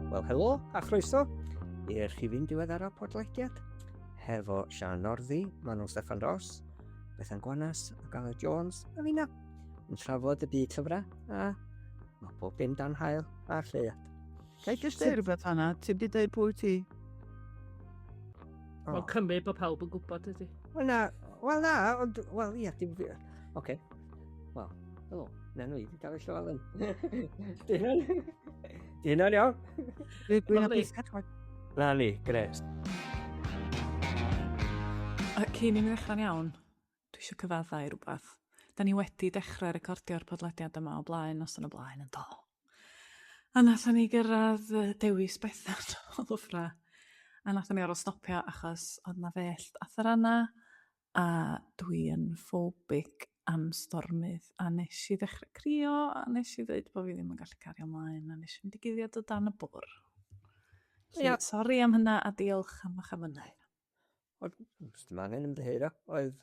Wel, helo a chroeso i'r rhifyn diweddara podlediad hefo Sian Northy, Manon Steffan Ross, Bethan Gwanas ac Aled Jones a finna yn trafod y byd llyfrau a mae pob dim dan hael a'r lleuad. Ga i jyst deud rhywbeth fanna? Ti'm 'di deud pwy ti? Mae'n cymryd bod pawb yn gwybod ydy. Wel na, wel na, ond, wel ia, dim... Oce. Okay. Wel, helo, na nhw, i Dafydd Llywelyn. Di hynna'n iawn? Dwi'n hapus. Na ni, gres. Cyn i ni ddechrau'n iawn, dwi eisiau cyfadda i rhywbeth. Da ni wedi dechrau recordio'r podlediad yma o blaen, noson o blaen yn do. A nathon ni gyrraedd dewis Bethan o lyfra a nathon ni orfod stopio achos oedd 'na fellt a tharanna a dwi yn phobic am stormydd a nes i ddechrau crio a nes i ddeud bo' fi ddim yn gallu cario mlaen a nes i fynd i guddiad o dan y bwr. Felly Ia. sori am hynna a diolch am 'ych amynedd. Wel, dim angen ymddiheuro. Oedd...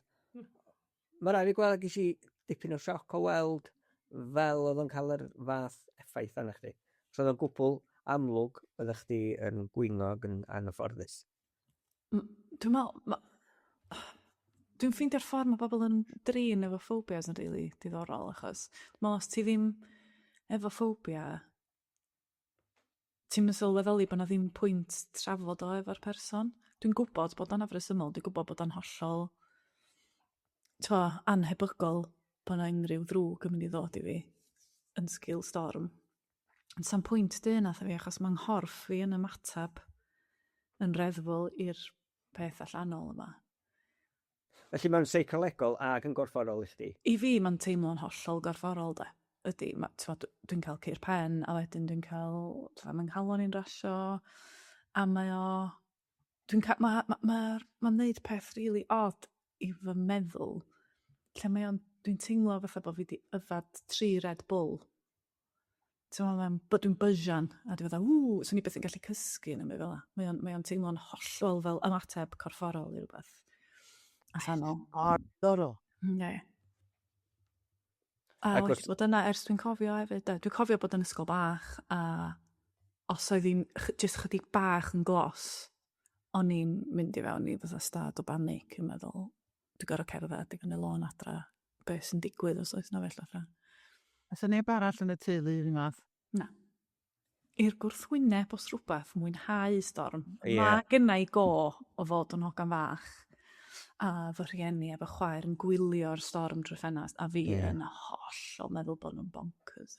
Mae rhaid fi gweld, ges i dipyn o sioc o weld fel oedd o'n cael yr fath effaith arna chdi. So oedd o'n gwbl amlwg oeddech chdi yn gwingo ac yn anghyfforddus. Dwi'n meddwl, ma'... Dwi'n ffeindio'r ffordd mae bobl yn drin efo phobias yn rili diddorol achos dwi'n meddwl os ti ddim efo ffobia ti'm yn sylweddoli bo' 'na ddim pwynt trafod o efo'r person. Dwi'n gwybod bod o'n afresymol, dwi'n gwybod bod o'n hollol t'mo' anhebygol bo' 'na unrhyw ddrwg yn mynd i ddod i fi yn sgil storm. Ond sa'm pwynt deud 'na 'tha fi achos ma'n nghorff fi yn ymatab yn reddfol i'r peth allanol yma. Felly mae'n seicolegol ac yn gorfforol i chdi? I fi mae'n teimlo'n hollol gorfforol 'de. Ydy, ma' t'mod dwi'n cael cur pen a wedyn dwi'n cael fatha ma'n nghalon i'n rasio a mae o dwi'n ca- ma' ma' ma'r ma'n neud peth rili od i fy meddwl lle mae o'n dwi'n teimlo fatha bo' fi 'di yfad tri Red Bull. T'mo' ma'n b- dwi'n bysian a dwi fatha ww, swn i byth yn gallu cysgu na'm byd fel 'a. Mae o'n mae o'n teimlo'n hollol fel ymateb corfforol i rwbeth allanol. Mor ddiddorol. Yndi. A Ac wedi bod yna ers dwi'n cofio hefyd 'de. Dwi'n cofio bod yn ysgol bach a os oedd hi'n jyst chydig bach yn glos o'n i'n mynd i fewn i fatha stad o banic yn meddwl dwi gor'o' cerdded i fyny lôn adra be' sy'n digwydd os oes 'na fellt allan. Oes 'na neb arall yn y teulu 'r un fath? Na. I'r gwrthwyneb os rwbath, mwynhau storm. Ie. Ma' gynna i go o fod yn hogan fach a fy rhieni a fy chwaer yn gwylio'r storm drwy ffenast a fi Ie. yn hollol meddwl bod nhw'n bonkers.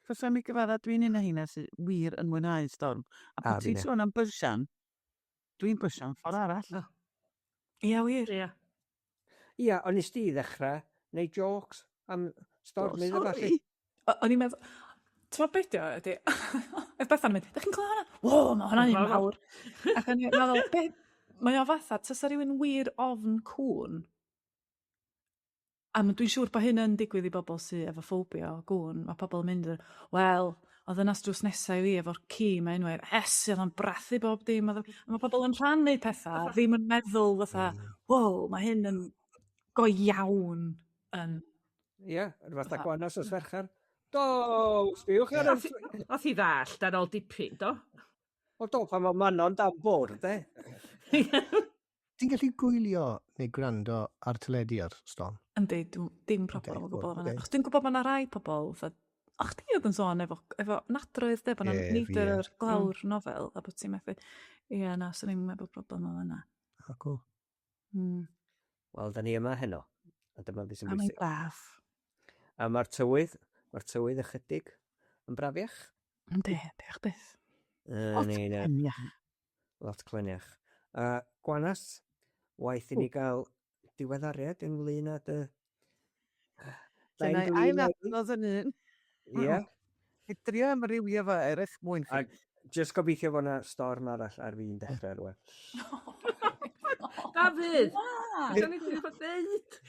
Fysa mi gyfadda dwi'n un o heina sy wir yn mwynhau storm. A pan ti'n sôn am bysian, dwi'n bysian ffordd arall. Ia wir? Ia. Ia, ond nes di ddechrau neud jôcs am stormydd a ballu. O'n i'n meddwl, t'mod be' 'di o ydi oedd Bethan yn mynd, 'dach chi'n clywed hwnna? Wo, ma' hwnna'n un mawr. Ac o'n i'n meddwl, be'? Mae o fatha, tasa rywun wir ofn cŵn, a dwi'n siŵr bo' hyn yn digwydd i bobl sy efo ffobia o gŵn, ma' pobl yn mynd yn, wel, oedd ddynas drws nesa i fi efo'r ci 'ma unwaith, Iesu oedd o'n brathu bob dim oedd o... A ma' pobl yn rhannu petha, ddim yn meddwl fatha, wow, ma' hyn yn go iawn yn... Ie, yr fatha gwanas os ferchar. Do, sbiwch ar yr... Nath hi ddallt ar ôl dipyn, do? Wel do, pan mae Manon dan bwrdd, de. Ti'n gallu gwylio neu gwrando ar teledu ar storm? Yndi, dw- dim problem o gwbl okay. Achos dwi'n gwybod bod 'na rai pobl fatha, o chdi oedd yn sôn efo, efo nadroedd de, bod 'na yeah, neidr ar glawr mm. nofel a bod ti'n methu. Ie, yeah, na, swn i'n meddwl problem o yna. Ah, cool. Wel, da ni yma heno, a dyma beth sy'n bwysig. A mae'n braf. A mae'r tywydd, mae'r tywydd ychydig yn brafiach. Yndi, diolch byth. Lot cleniach. Lot cleniach. Uh, Gwanas, waeth i ni gael diweddariad ynglyn â dy... Dyna i ail adnodd yn un. Ie. I drio amrywio fo er eich mwyn chi. A jyst gobeithio bod 'na storm arall ar fin dechrau rwan. Dafydd! Na! Ni wedi bod ddeud!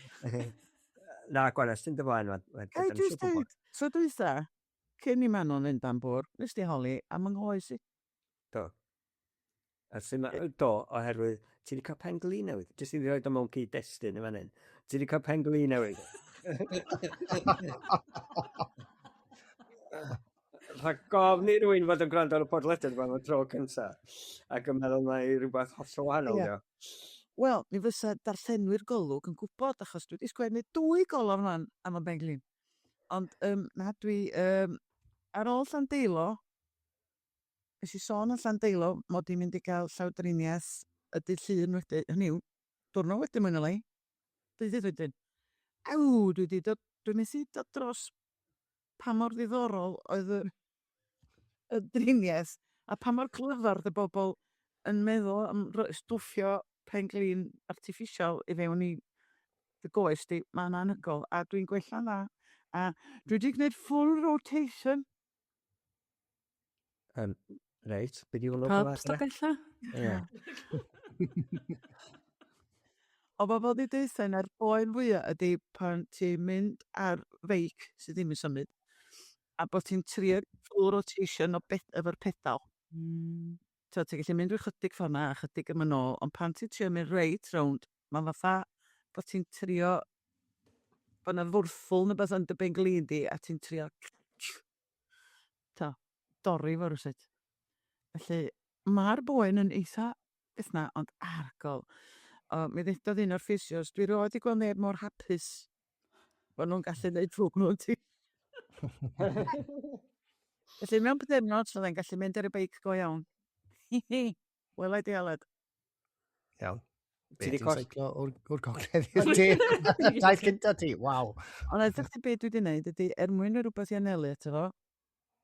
Na, Gwanas, ti'n dy flaen wan. Ga i jyst deud, tro dwytha, cyn i Manon fynd am bwrdd, nes di holi am 'y nghoes i. Do. A sut ma'... Do, oherwydd ti 'di cael pen glin newydd. Jyst i roid o mewn cyd-destun yn fan hyn. Ti 'di cael pen glin newydd. Rhag gofn i rywun fod yn gwrando ar y podlediad yma am y tro cynta ac yn meddwl mai rhywbeth hollol wahanol 'di o. Wel, mi fysa darllenwyr Golwg yn gwybod achos dwi 'di sgwennu dwy golofn 'wan am y ben-glin. Ond yym na dwi yym ar ôl Llandeilo, nes i sôn yn Llandeilo mod i'n mynd i gael llawdriniaeth y dydd Llun wedyn, hynny yw, diwrnod wedyn mwy neu lai, deuddydd wedyn. Aw, dwi 'di dod, dwi methu dod dros pa mor ddiddorol oedd y y driniaeth a pa mor glyfar oedd y bobl yn meddwl am ro- stwffio pen-glin artiffisial i fewn i dy goes di. Mae'n anhygoel a dwi'n gwella'n dda a dwi 'di gwneud full rotation. Yym reit, be' 'di hwnnw? Pubs Dolgellau? Ie. O bobl 'di deutha i na'r boen fwya ydi pan ti'n mynd ar feic sydd ddim yn symud a bod ti'n trio full rotation o bed- efo'r pedal. T'od ti'n gallu mynd ryw chydig ffor 'na a chydig yn mynd nôl ond pan ti'n trio mynd reit rownd ma'n fatha bod ti'n trio bo' 'na fwrthwl ne' wbath yn dy ben-glin di a ti'n trio t'o' dorri fo rywsut. Felly ma'r boen yn eitha beth 'na ond argol. O mi ddedodd un o'r physios dwi rioed 'di gweld neb mor hapus bo' nhw'n gallu neud trwg nhw ti. Felly mewn pythefnos fyddai'n gallu mynd ar y beic go iawn. Wela i di Aled. Iawn. Ti Be, 'di ti'n coll- seiclo o'r, o'r gogledd i'r de? Daith cynta ti, waw. Ond edrych ti be dwi 'di neud ydi er mwyn rhoi rhywbeth i anelu ato fo,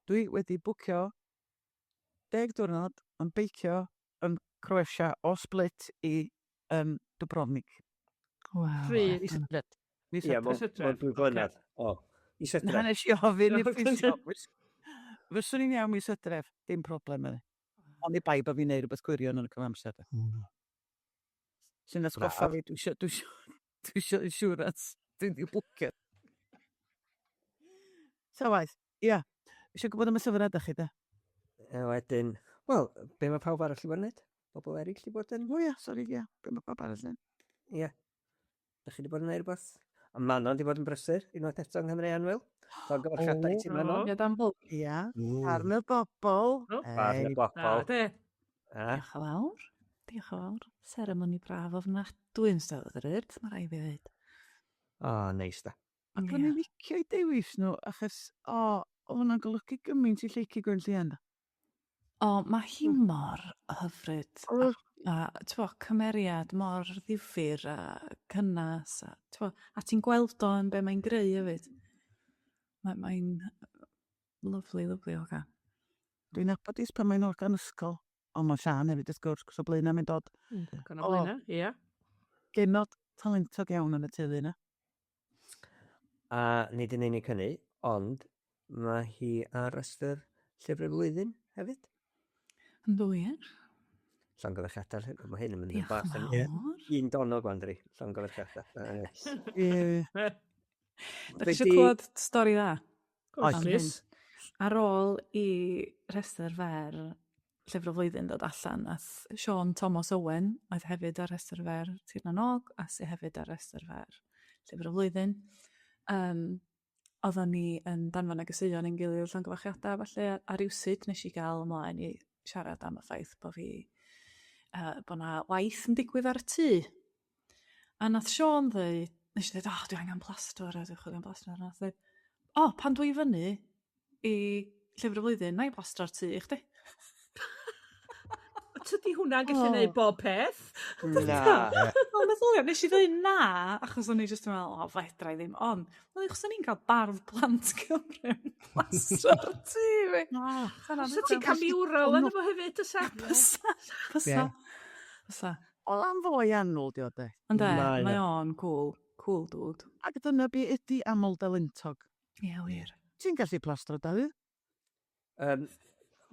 dwi wedi bwcio deg diwrnod yn beicio yn Croatia o Split i um, Dubrovnik. Waw. Pryd? Mis Hydref. Mis Ie, Hydref. mewn mewn dwy flynedd. O, mis Na, Hydref. nes i ofyn i'r ffisio. Fyswn i'n iawn mis Hydref, dim problem medde. Oni bai bod fi'n neud rhywbeth gwirion yn y cyfamser. de. Sy'n atgoffa fi, dwi isio, dwi isio, dwi isio insurance, dwi'n di bwcio. Ta waeth, ia. Isio gwybod am y llyfrau ydych chi, de? A wedyn, wel, be mae pawb arall i bod yn neud? Pobl eraill i bod yn... O ia, sori, ia. Be mae pawb arall yn? Ie. Dych chi wedi bod yn neud rhywbeth? A Manon wedi bod yn brysur unwaith eto yng Nghymru Annwyl. Llongyfarchiadau i ti, Manon. Ie, dan bwl. Ia, Barn y bobl. Barn y bobl. De. Diolch yn fawr. Diolch yn fawr. Seremoni braf ofnadwy yn Steddfod yr Urdd, mae rhaid fi ddweud. O, neis da. Ac o'n i'n licio eu dewis nhw, achos, o, oedd hwnna'n golygu gymaint i Lleucu Gwenllian. O, mae hi mor hyfryd. A, a t'bo, cymeriad mor ddifyr a cynnas a t'bo, a ti'n gweld o yn be mae'n greu hefyd. Mae, mae'n lyfli, lyfli o hogan. Dwi'n nabod hi ers pan mae'n hogan ysgol. Ond mae Siân hefyd wrth gwrs, cos o Blaenau mae'n dod. Gan o Blaenau, ie. Genod talentog iawn yn y teulu yna. A nid yn unig hynny, ond mae hi ar restr Llyfr y Flwyddyn hefyd. Yn wir. Llongyfarchiadau, mae hyn yn mynd yn Diolch bach yn yn fawr. un donog wan, dydi. Llongyfarchiadau. Ie. Da chi eisiau clywed stori dda? Oes. Am hyn? Ar ôl i rhestr fer Llyfr y Flwyddyn ddod allan, nath Siôn Tomos Owen, oedd hefyd ar rhestr fer Tir na n-Og, a sy hefyd ar rhestr fer Llyfr y Flwyddyn, um, oedden ni yn danfon negeseuon i'n gilydd llongyfarchiadau a ballu, a, a rywsut nes i gael ymlaen i siarad am y ffaith bod fi, bod 'na waith yn digwydd ar y tŷ. A nath Siôn ddeud, nes i ddeud, o, dwi angen plastwr, a dwi'n chwilio am plastwr, a nath ddeud, o, pan dwi fyny i Llyfr y Flwyddyn, na i blastro'r tŷ i chdi. Tydi hwnna'n gallu neud bob peth. Na. Wel, meddylia, nes i ddweud na, achos o'n i jyst yn meddwl, o, fedra i ddim, ond, wel, achos o'n i'n cael bardd plant Cymru yn plastro'r tŷ fi. So ti'n cael mural yna fo hefyd, fysa? Fysa, fysa, fysa. O, am foi annwl 'di o de. Ynde, Mae mae o. o'n cool, cool dude. Ac dyna be ydi aml dalentog. Ie, wir. Ti'n gallu plastro Dafydd? Um,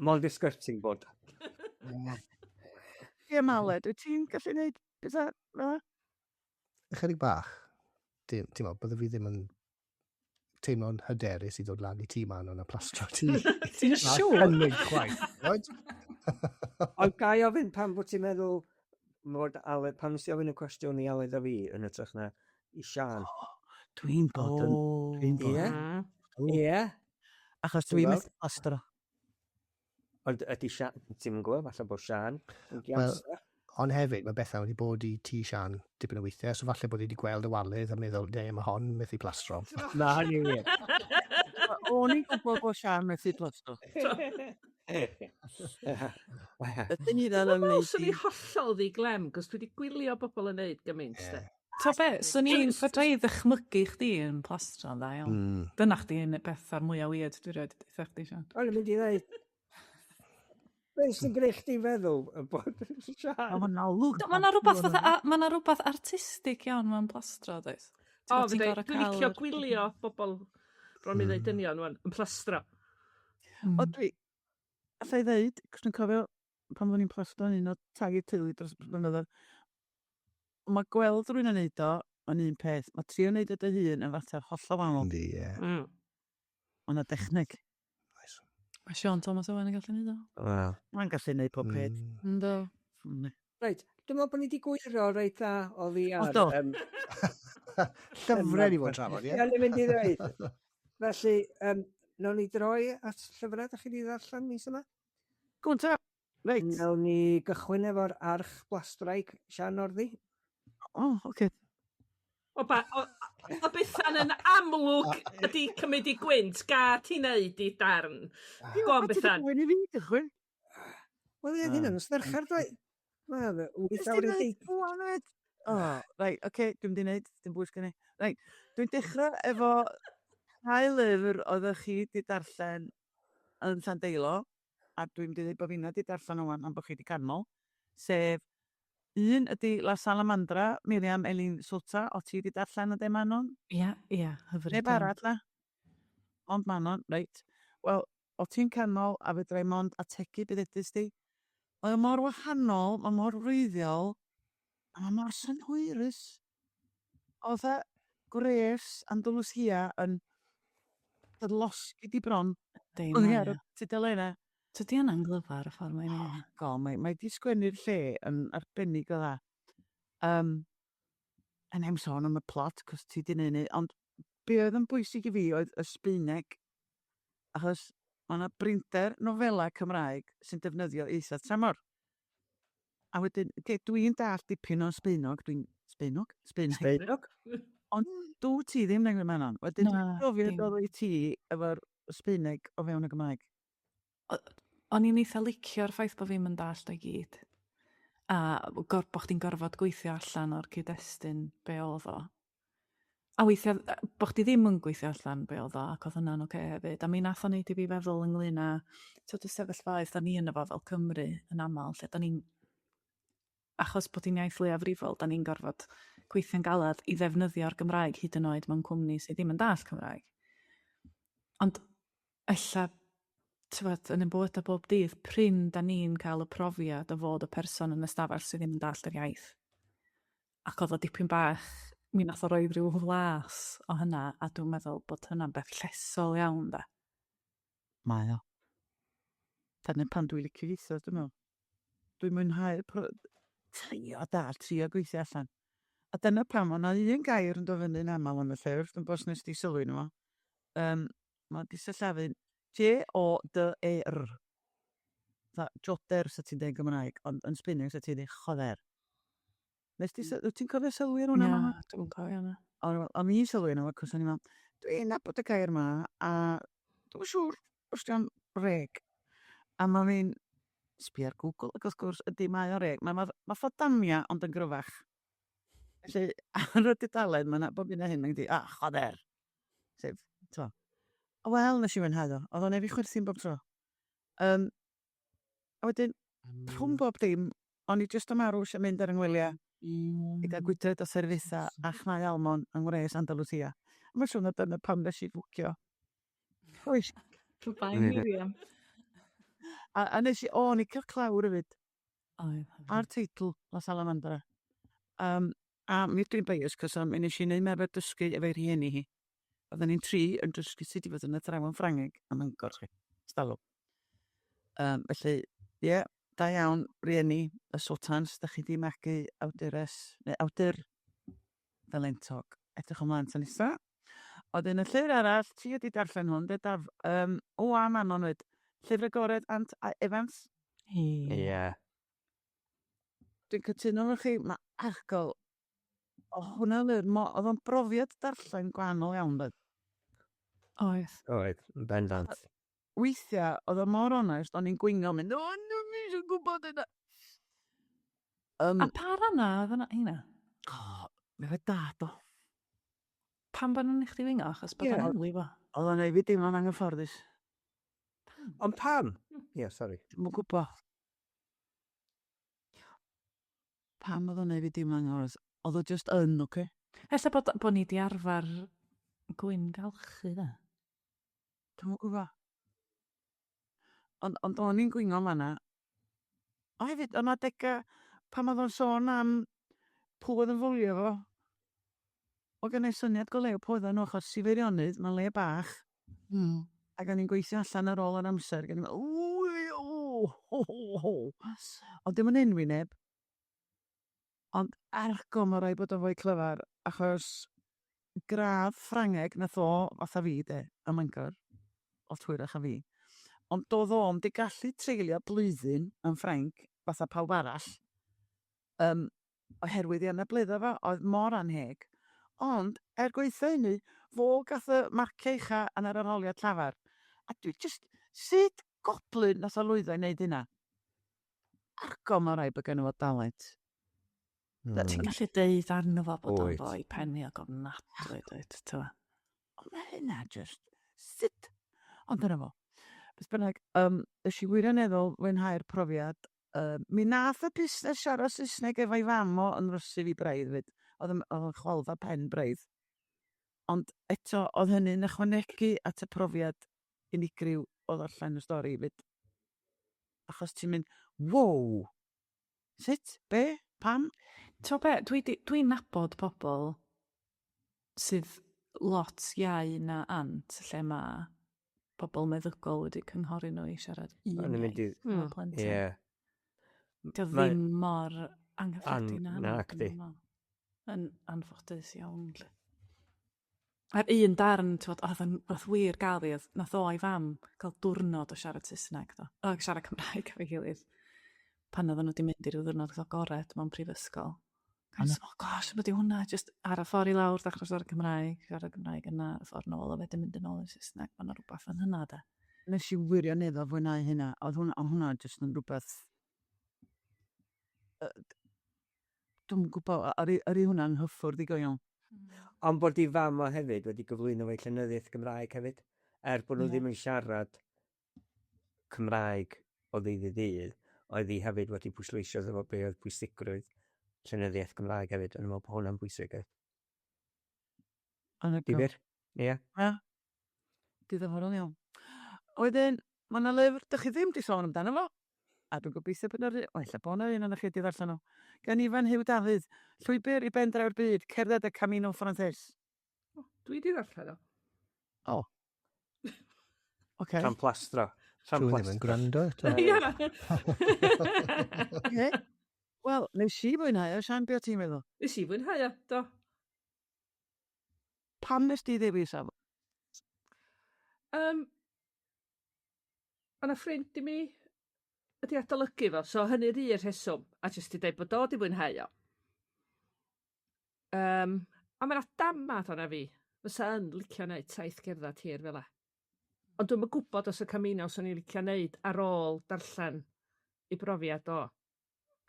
mond i'r skirting board. Ie, Aled, wyt ti'n gallu neud pethau fel 'na? Ychydig bach. Ti'n meddwl, bydde fi ddim yn teimlo'n hyderus i ddod lan i tŷ Manon a plastro tŷ. Ti'n siŵr? Cynnig chwaith, right? Ond ga i ofyn pam fod ti'n meddwl mod Aled, pam nes ti ofyn y cwestiwn i Aled a fi yn hytrach na i Siân? Dwi'n bod yn... Dwi'n bod Ie? yn... Ie? Achos Ti'n dwi'n gweld? methu plastro. Ond ydy Sian, ti'n yn gwybod, falle bod Sian yn Wel, ond hefyd, mae Bethan wedi bod i tŷ Sian dipyn o weithiau, so falle bod hi wedi gweld y walydd a meddwl, ne, mae hon methu plastro. Na, hynny wir. O'n i'n gwybod bod Sian methu plastro. Ydyn ni ddal yn wneud... Swn i hollol ddi-glem, cos dwi wedi gwylio bobl yn neud gymaint, de. Ta be, swn i'n fedra i ddychmygu chdi yn plastro'n dda iawn. Dyna chdi yn y beth ar mwyaf weird dwi rioed 'di deutha chdi, Sian. O'n i'n mynd i ddweud, beth sy'n gwneud chdi feddwl y bod Sian? Mae'n olwg. Mae yna rhywbeth fatha, ma' 'na rhywbeth artistig iawn mewn plastro, does? O, fedra i, dwi'n licio gwylio bobl, bron i ddweud dynion wan, yn plastro. O, dwi, alla i ddeud, cos dwi'n cofio pan oeddwn i'n plastro yn un o tai y teulu dros y blynyddoedd, mae gweld rhywun yn neud o yn un peth, mae trio neud o dy hun yn fater hollol wahanol. Yndi, ie. Mae 'na dechneg. Oes. Mae Siôn Thomas Owen yn gallu neud o. Wel. Mae'n gallu neud pob peth. Ynddo. Reit, dwi'n meddwl bod ni wedi gwyro reit dda oddi ar... O, do. Llyfrau ni fod trafod, ie? Ie, ni'n mynd i ddweud. Felly, um, nawn ni droi at llyfrau da chi wedi ddarllen mis yma? Go on ta. Reit. Nawn ni gychwyn efo'r arch blastraig Sian Orddi. O, oh, oce. Okay. O, ba, o, o Bethan yn amlwg ydi cymryd i gwynt, ga ti wneud i darn. Go on, Bethan. Ti wedi i fi gychwyn. Wel, ie, hynny'n ysderchar, dwi. Wel, 8 awr i di. O, reit, oce, okay, dwi'n mynd i wneud, dim bwys gen i. Reit, dwi'n dechrau efo rhai lyfr oeddech chi wedi darllen yn Llandeilo, a dwi'n mynd i ddeud bod finna wedi darllen o wan am bod chi wedi canmol, sef un ydy La Salamandra, Miriam Elin Sota, o ti wedi darllen o de Manon? Ia, ia, hyfryd. Neb arall na? Ond Manon, reit. Wel, o ti'n canmol a fedra i mond ategu be ddedus di. Mae o mor wahanol, mae mor wreiddiol, a mae mor synhwyrus. O fatha gwres Andalusia yn dy losgi di bron. Yndi, Oddi mae ar y o. tudalennau. Tydi hynna'n glyfar y ffordd mae'n neud. Go, mae, mae di sgwennu'r lle yn arbennig o dda. Um, a na'i'm sôn am y plot, cos ti di neud ni, ond be oedd yn bwysig i fi oedd y Sbaeneg. Achos mae yna brinder nofelau Cymraeg sy'n defnyddio ieithoedd tramor. A wedyn, ge- dwi'n dallt dipyn o Sbaenog, dwi'n Sbaenog? Sbaeneg. Sbaenog? Ond dw ti ddim nag Manon. Wedyn, Na, profiad dim. oedd i ti efo'r Sbaeneg o fewn y Gymraeg? O'n i'n eitha licio'r ffaith bod fi'm yn dallt o'i gyd. A gor- bo' chdi'n gorfod gweithio allan o'r cyd-destun be oedd o. A weithiau bo' chdi ddim yn gweithio allan be oedd o, ac oedd hynna'n ocê hefyd. A mi nath o neud i fi feddwl ynglyn â t'od y sefyllfaoedd 'dan ni yno fo fel Cymru yn amal lle 'dan ni'n achos bod hi'n iaith leiafrifol 'dan ni'n gorfod gweithio'n galad i ddefnyddio'r Gymraeg hyd yn oed mewn cwmni sydd ddim yn dallt Cymraeg. Ond ella t'mod yn 'yn bywyda bob dydd prin 'dan ni'n cael y profiad o fod y person yn y stafell sydd ddim yn dallt yr iaith. Ac o'dd o dipyn bach, mi nath o roi ryw flas o hynna a dwi'n meddwl bod hynna'n beth llesol iawn 'de. Mae o. Dyna pam dwi'n licio ieithoedd dwi'n meddwl. Dwi'n mwynhau'r pro- trio dallt, trio gweithio allan. A dyna pam o' 'na un gair yn dod fyny'n aml yn y llyfr, dwi'm bo' os nes di sylwi arno fo. Yym, ma' 'di sillafu'n J-O-D-E-R. Fatha joder 'sa ti'n deud yn Gymraeg, ond yn Sbaeneg 'sa ti'n deud joder. Nes di sy- wyt ti'n cofio sylwi ar hwnna? Na, dwi'm yn cofio hwnna. O'n o'n i'n sylwi arno fo, cos o'n i'n meddwl, dwi'n nabod y gair 'ma, a dwi'm yn siŵr os 'di o'n reg. A ma' fi'n sbio ar Google, ac wrth gwrs, ydy, mae o'n reg. Mae ma' fatha damia, ond yn gryfach. Felly, ar y dudalen, ma' 'na bob hyn a hyn, mae'n deud, ah, joder! Sef, t'mo'. Wel, nes i fwynhau o. Oedd o'n neud fi chwerthin bob tro. Um, a wedyn, rhwng bob dim, o'n i jyst am marw eisiau mynd ar 'y ngwyliau i gael gwydred o cerveza a chnau almon yng ngwres Andalusia. A mae'n siŵr na dyna pam nes i fwcio. Oes. Goodbye Miriam. A, a nes i, o, o'n i cael clawr hefyd. Oedd. A'r teitl, La Salamandra. Um, a mi ydw i'n bias, cos um, mi nes i wneud ymarfer dysgu efo'i rhieni hi. Oedden ni'n tri yn dysgu sut i fod yn athrawon Ffrangeg ym Mangor, chi, stalwm. Um, felly, ie, yeah, da iawn, rieni, y Sultans, da chi di magu awdures, neu awdur dalentog. Edrych ymlaen tan nesa. Wedyn y llyfr arall, ti wedi darllen hwn, de Daf, um, o a Manon 'fyd. Llyfr Agored Ant Evans. Ie. Ie. Dwi'n cytuno efo chi, mae argol. O, hwnna lyfr, oedd o'n brofiad darllen gwahanol iawn, doedd? Oedd. Oedd, yn bendant. Weithiau, oedd o mor onest, o'n i'n gwingo, mynd, o, dwi'm eisiau gwybod hynna. A pa ranna oedd yna? Heina? O, mi oedd dad o. Pam bod nhw'n neud chdi wingo? Achos bod o'n enwi fo. Oedd o'n neud fi deimlo'n anghyfforddus. Pam? Ond pam? Ie, sori. Dwi'm yn gwybod. Pam oedd o'n neud fi deimlo'n anghyfforddus? Oedd o just yn, oce? Ella bod, bod ni di arfer gwyngalchu, dda. Dwi'm yn gwybod. Ond, ond o'n i'n gwingo fanna. O hefyd, o'n adegau pan oedd o'n sôn am pwy oedd yn fwlio fo, oedd gen i syniad go lew pwy oedden nhw, achos i Feirionnydd, mae'n le bach. Ac o'n i'n gweithio allan ar ôl yr amser, ac o'n i'n meddwl, ww, o, ho, ho, ho. Ond dim yn enwi neb. Ond ergo ma' raid bod o'n foi clyfar, achos gradd Ffrangeg nath o, fatha fi de, ym Mangor, lot hwyrach na fi, ond do'dd o'm 'di gallu treulio blwyddyn yn Ffrainc fatha pawb arall, yym, oherwydd ei anabledda fo, oedd mor annheg. Ond, er gwaetha hynny, fo gath y marciau ucha yn yr arholiad llafar. A dwi jyst, sut goblyn nath o lwyddo i neud hynna? Argo, mae rhaid bod gynno fo dalent. Ti'n gallu deud arno fo bod o'n Wyt. foi peniog ofnadwy, dwyt, ti'n Ond mae hynna just... Sut? Ond dyna fo. Beth bynnag, um, nes i wirioneddol fwynhau'r profiad. Um, mi nath y busnes siarad Saesneg efo'i fam o yn ddrysu fi braidd 'fyd. Oedd yn, oedd yn chwalfa pen braidd. Ond eto, oedd hynny'n ychwanegu at y profiad unigryw o ddarllen y stori 'fyd. Achos ti'n mynd, wow! Sut? Be? Pam? Ti'n be, dwi 'di, dwi'n nabod pobl sydd lot iau na Ant, lle mae pobl meddygol wedi cynghori nhw i siarad un O'n i'n mynd i- iaith efo plentyn. Ie. Dio Mae- ddim mor anghyffredin â hynny. Nac di. dwi'n meddwl. Yn anffodus iawn, 'lly. A'r un darn, t'mod, oedd yn, oedd wir gael fi, oedd nath o a'i fam cael diwrnod o siarad Saesneg, do. O, siarad Cymraeg efo'i gilydd. Pan oedden nhw wedi mynd i ryw ddiwrnod agored mewn prifysgol. A just, oh gosh, be 'di hwnna? Just ar y ffordd i lawr, ddechrau siarad Cymraeg, siarad Cymraeg yna, ar y ffordd nôl, a wedyn mynd yn ôl i'r Saesneg. Mae yna rhywbeth yn hynna, de. Nes i wirioneddol fwynhau hynna. Oedd hwnna, oedd hwnna jyst yn rhywbeth... Yy, dwi'm yn gwybod, ar ar i hwnna'n nghyffwrdd i go iawn. Ond bod 'i fam o hefyd wedi gyflwyno fo i llenyddiaeth Gymraeg hefyd, er bod nhw ddim yn siarad Cymraeg o ddydd i ddydd, oedd hi hefyd wedi pwysleisio iddo fo be oedd pwysigrwydd llenyddiaeth Gymraeg hefyd, o'n i'n meddwl bod hwnna'n bwysig hefyd. Anhygoel. Difyr. Ie. Ia. Diddorol iawn. Wedyn, mae 'na lyfr dach chi ddim 'di sôn amdano fo, a dwi'n gobeithio bod 'na ry-... Wel, ella bod 'na un ohonoch chi 'di ddarllen o. Gan Ifan Huw Dafydd, Llwybr i Ben Draw'r Byd, Cerdded y Camino Francés. O, dwi 'di ddarllen o. O. Ocê. Tra'n plastro. Tra'n Rhywun ddim yn plastro. gwrando eto. Ia. Ocê. Wel, nes i fwynhau o, Sian, be o' ti'n meddwl? Nes i fwynhau o, do. Pam nes di ddewis am? O' 'na ffrind i mi wedi adolygu fo, so hynny'r un rheswm, a jyst 'di deud bod o 'di fwynhau o. Yym, a ma' 'na damad ona fi fysa yn licio neud taith gerddad hir fela. Ond dwi'm yn gwbod os y Camino 'swn i'n licio neud ar ôl darllen 'i brofiad o.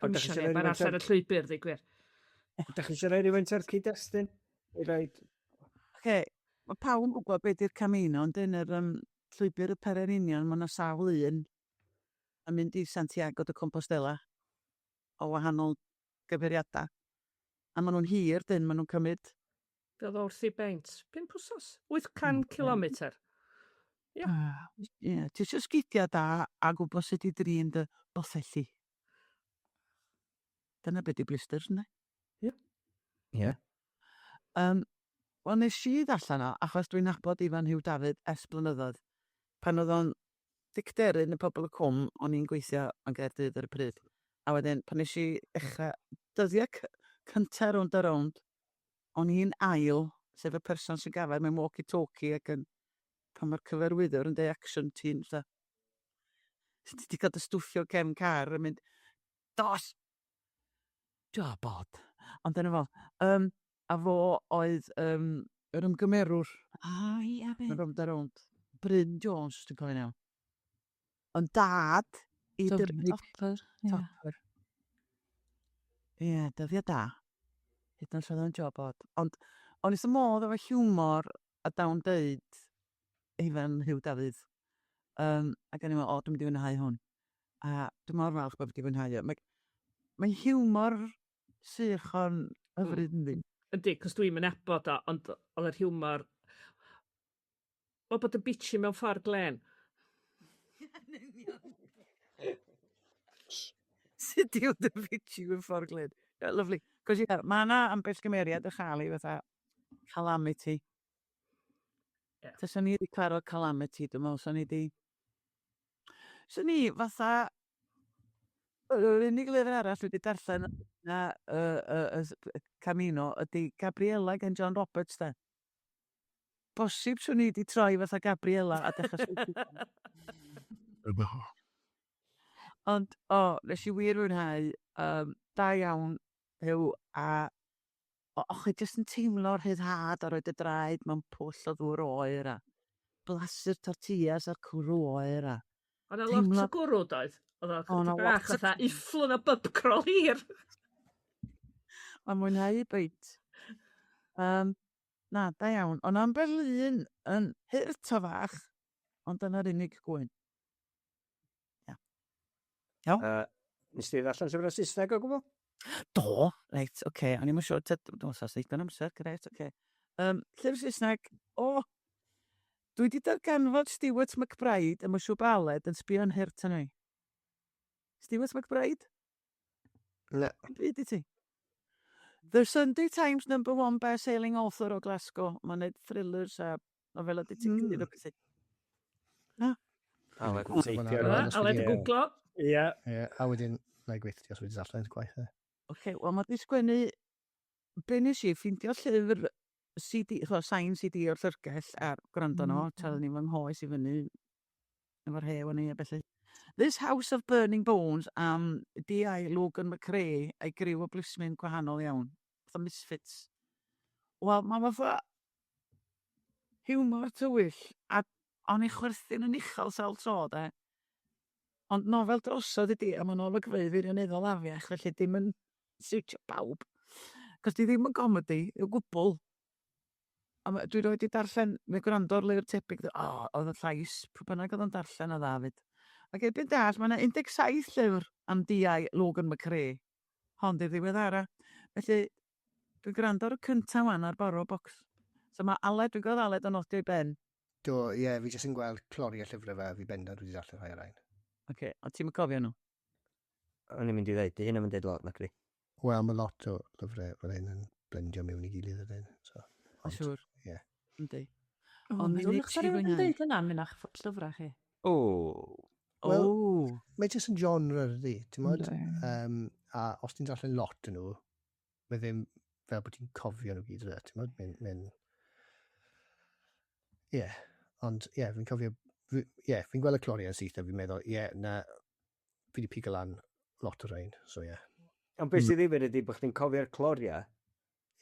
Ond Dwi'm dach chi isio isio neb rhoi arall rhywfaint ar y llwybr, ddeud gwir. Dach chi eisiau rhoi rhywfaint o'r cyd-destun? I roid... Oce, mae pawb yn gwybod be 'di'r Camino, ond yn yr um, llwybr y Pererinion, mae yna sawl un yn mynd i Santiago de Compostela o wahanol gyfeiriadau. A maen nhw'n hir, dyn, maen nhw'n cymryd Be oedd o wrth ei beint? 5 wsos? 800 kilometr. Ia. Ie, ti isio sgidiau da a gwybod sut i drin dy bothelli. Dyna be 'di blisters, ynde? Ie. Ie. Um, Wel, nes i ddarllen o, achos dwi'n nabod Ifan Huw Dafydd ers blynyddoedd. Pan oedd o'n dicteryn y Pobol y Cwm, o'n i'n gweithio yn Gaerdydd ar y pryd. A wedyn, pan nes i ddechrau dyddiau cynta Rownd a Rownd, o'n i'n ail, sef y person sy'n gafael mewn walkie-talkie ac yn, pan mae'r cyfarwyddwr yn deud action, ti'n fatha... Ti 'di cael dy stwffio cefn car yn mynd, dos! Dwi bod. Ond dyna fo. Um, a fo oedd um, yr ymgymerwr. Ah, ia, be? Yn rownd a rownd. Bryn Jones, os dwi'n cofio'n iawn. Ond dad i Dyfrig. Topper. Ie. Topper. Ie, yeah, dyddiau da. Hyd yn oed oedd o'n job od. Ond o'n i wrth modd efo hiwmor a dawn deud Ifan Huw Dafydd. Um, ac o'n i'n meddwl, o, dwi'n mynd i fwynhau hwn. A dwi'n mor falch bod fi wedi fwynhau o. Mae, mae hiwmor sych o'n hyfryd yndi? Yndi, cos dwi'm yn nabod o, ond oedd yr hiwmor... Wel, bod yn bitchy mewn ffordd glên. Sut i fod yn bitchy mewn ffordd glên? Yeah, lovely. Cos ie, mae yna ambell gymeriad yn chael ei fatha calamity. Yeah. Taswn ni wedi cyfarfod calamity, dwi'n meddwl, swn i wedi... Swn i fatha... Yr unig lyfr arall dwi wedi darllen na uh, uh, uh, Camino ydy Gabriela gan John Roberts, de. Bosib swn i wedi troi fatha Gabriela a dechrau sgwennu. Ond, o, oh, nes i wir fwynhau. Um, da iawn, Huw, a o, och, chi jyst yn teimlo'r rhyddhad a rhoi dy draed mewn pwll o ddŵr oer a blasu'r tortillas a'r cwrw oer a Oedd 'na lot o gwrw doedd? Oedd o chydig bach fatha ufflon o bub crawl hir. Mae'n mwynhau i beint. Um, na, da iawn. Ond ambell un yn hurt o fach, ond dyna'r unig gwyn. Ia. Iawn? Uh, nes ti ddarllen llyfrau Saesneg o gwbl? Do, reit, oce. Okay. O'n i'm yn siŵr, dwi'n meddwl sa'n ddigon amser, grêt, oce. Okay. Um, llyfr Saesneg, o, oh, dwi wedi darganfod Stuart McBride, a mae'n siŵr bod Aled yn sbio'n hurt arno i. Stuart McBride? Na. Dim byd i ti. The Sunday Times number one best-selling author o Glasgow. Mae'n neud thrillers a nofela ditectif mm. a bethau. Na. Aled yn teipio. Aled yn googlo. Ie. Ie, a wedyn, na i gweithio os wedi darllen gwaith e. Oce, wel mae di sgwennu, be nes i, ffeindio llyfr CD, chwa, sain CD o'r llyfrgell a gwrando mm. no, tra oeddwn i'n fy nghoes i fyny efo'r rhew yn ei a felly. This House of Burning Bones am D.I. Logan McRae a'i griw o blismyn gwahanol iawn. Fatha misfits. Wel, mae fatha hiwmor tywyll, a o'n i chwerthin yn uchel sawl tro, de. Ond nofel drosodd ydi, a mae'n olygfeydd wirioneddol afiach, felly dim yn siwtio bawb. Cos di ddim yn gomedi o gwbl. A ma- dwi 'rioed 'di darllen neu gwrando ar lyfr tebyg, o, oedd y llais, pwy bynnag oedd o'n darllen o dda 'fyd. Ac erbyn dallt, mae 'na 17 llyfr am DI Logan McRae. Hon 'di'r ddiweddara. Felly, dwi'n gwrando ar y cynta 'wan ar Borrow Box. So mae Aled, dwi'n gweld Aled yn nodio i ben. Do, ie, yeah, fi jyst yn gweld cloriau llyfrau fe, fi bendant wedi darllen rhai o'r rhain. Oce, okay, ond ti'n cofio nhw? O'n i'n mynd i ddeud, di hynny'n mynd lot, nacdi. Wel, mae lot o lyfrau fel hyn yn blendio mewn i gilydd ydyn. So, ond, Siŵr. Ie. Yeah. Yndi. Ond mi wnes i fwynhau. Yn deud hynna am un o'ch llyfrau chi. O. Wel, mae jyst yn genre ydy, ti'n modd? Um, a os ti'n darllen lot yn nhw, mae ddim fel bod ti'n cofio nhw gyd, ti'n modd? Mae'n... Mae'n... Ie, yeah. ond ie, yeah, fi'n cofio... Ie, yeah, fi'n gweld y cloriau yn syth a fi'n meddwl, ie, yeah, na, fi wedi pigo lan lot o rhain, so ie. Yeah. Ond beth sydd ddifyr ydy bod chdi'n cofio'r cloriau,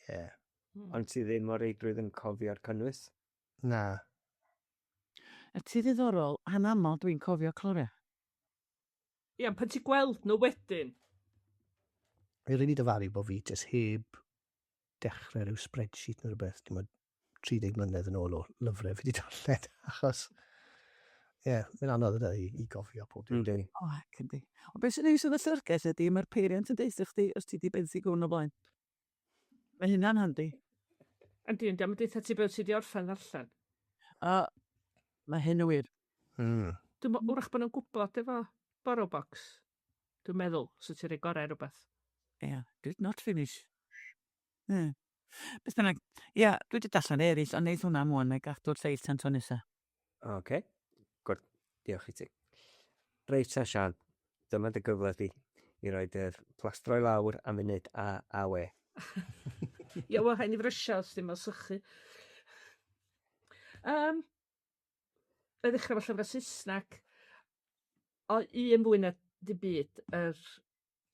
Ie. Yeah. Ond ti ddim o reidrwydd yn cofio'r cynnwys. Na. A ti ddiddorol, anamal dwi'n cofio cloriau. Ie, ond pan ti'n gweld nhw wedyn. Fi'n rili dyfaru bod fi jyst heb dechrau rhyw spreadsheet neu rhywbeth, ti'n 30 mlynedd yn ôl o lyfrau fi wedi darllen, achos, ie, yeah, mae'n anodd yna i, i gofio pob dim. Yndi. O, ac yndi. Ond beth sy'n neis yn y llyfrgell ydy, mae'r peiriant yn deutha chdi os ti wedi benthyg hwn o blaen. Mae hynna'n handi. Yndi, yndi, a mae'n deutha ti beth ti wedi orffen ddarllen. A mae hyn yn wir. Mm. Dwi'n meddwl, wrach bod nhw'n gwybod efo Borrow Box. Dwi'n meddwl, so ti'n rhoi gorau rhywbeth. Ie, yeah, did not finish. Ie. Yeah. Beth bynnag, ie, yeah, dwi wedi darllen eraill, ond neith hwnna mwy, neu gadw'r lleill tan tro nesa. Oce, okay. Good. Diolch i ti. Reit ta, Sian, dyma dy gyfle di i roi dy plastro i lawr am funud a a we. Ie, wel, rhaid ni frysio os ddim o'n sychu. Um, na i ddechrau efo llyfrau Saesneg. O un fwy na dim byd yr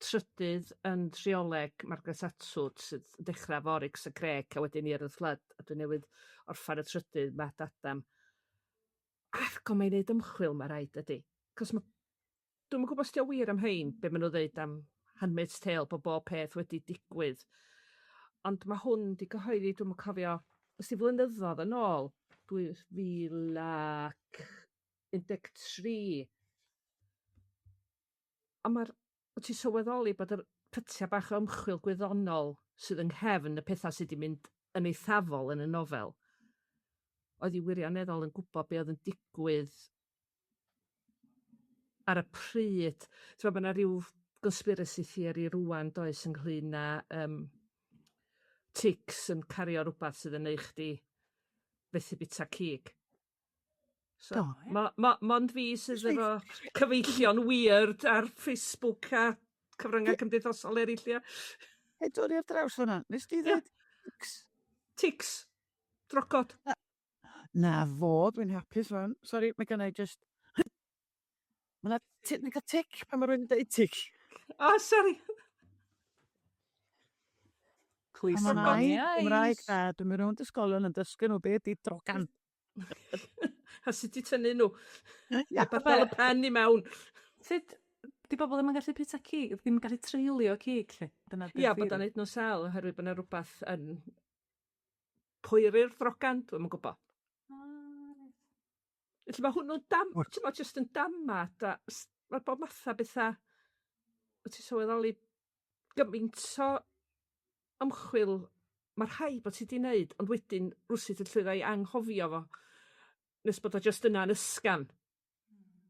trydydd yn trioleg Margaret Atwood sydd yn dechra efo Oryx a Crake a wedyn Year of the Flood a dwi newydd orffan y trydydd Mad Adam. Ac o mae'n neud ymchwil ma' raid dydi? 'C'os ma' Dwi'm yn gwbo os 'di o wir am rhein, be' ma' nw ddeud am Handmaid's Tale bo' bob peth wedi digwydd. Ond ma' hwn 'di gyhoeddi dwi'm yn cofio os 'di flynyddodd yn ôl, 2013. A ma'r wt ti sylweddoli bod yr pytia' bach o ymchwil gwyddonol sydd yng nghefn y petha sy 'di mynd yn eithafol yn y nofel oedd 'i wirioneddol yn gwbo be' o'dd yn digwydd ar y pryd. T'mo' ma' 'na ryw gonspiracy theory rŵan does ynglŷn â yym tics yn cario rwbath sydd yn neu' chdi fethu bita cig. So Do, ie? ma' ma' mond fi sydd efo cyfeillion weird ar Facebook a cyfrynga cymdeithasol eryll ia? Hei, dod i ar draws hwnna. Nes di Ia. ddweud tics? Tics. Drogod. Na fo, dwi'n hapus rwan. Sori, mae gennai just... Mae 'na ti- dwi'n cael tic pan mae rhywun yn dweud tic. O sori. Please Pan ma' mae'n air Cymraeg da, dwi'n mynd rownd ysgolion yn dysgu nhw be ydi drogan. A sut i tynnu nhw. Ia. Rwbath fel y pen i mewn. Sut 'di bobol ddim yn gallu bita cig ddim yn gallu treulio cig 'lly? Dyna 'di'r Ia bod o'n theori. neud nhw sâl oherwydd bo' 'na rwbath yn poeri'r drogan, dwi'm yn gwbo. Ah reit. Felly ma' hwnnw'n dam- t'mo' jyst yn damad a s- ma' bob matha betha wt ti sylweddoli gymaint o ymchwil ma' rhaid bo' ti 'di neud ond wedyn rwsut yn llwyddo i anghofio fo nes bod o jyst yna'n ysgafn.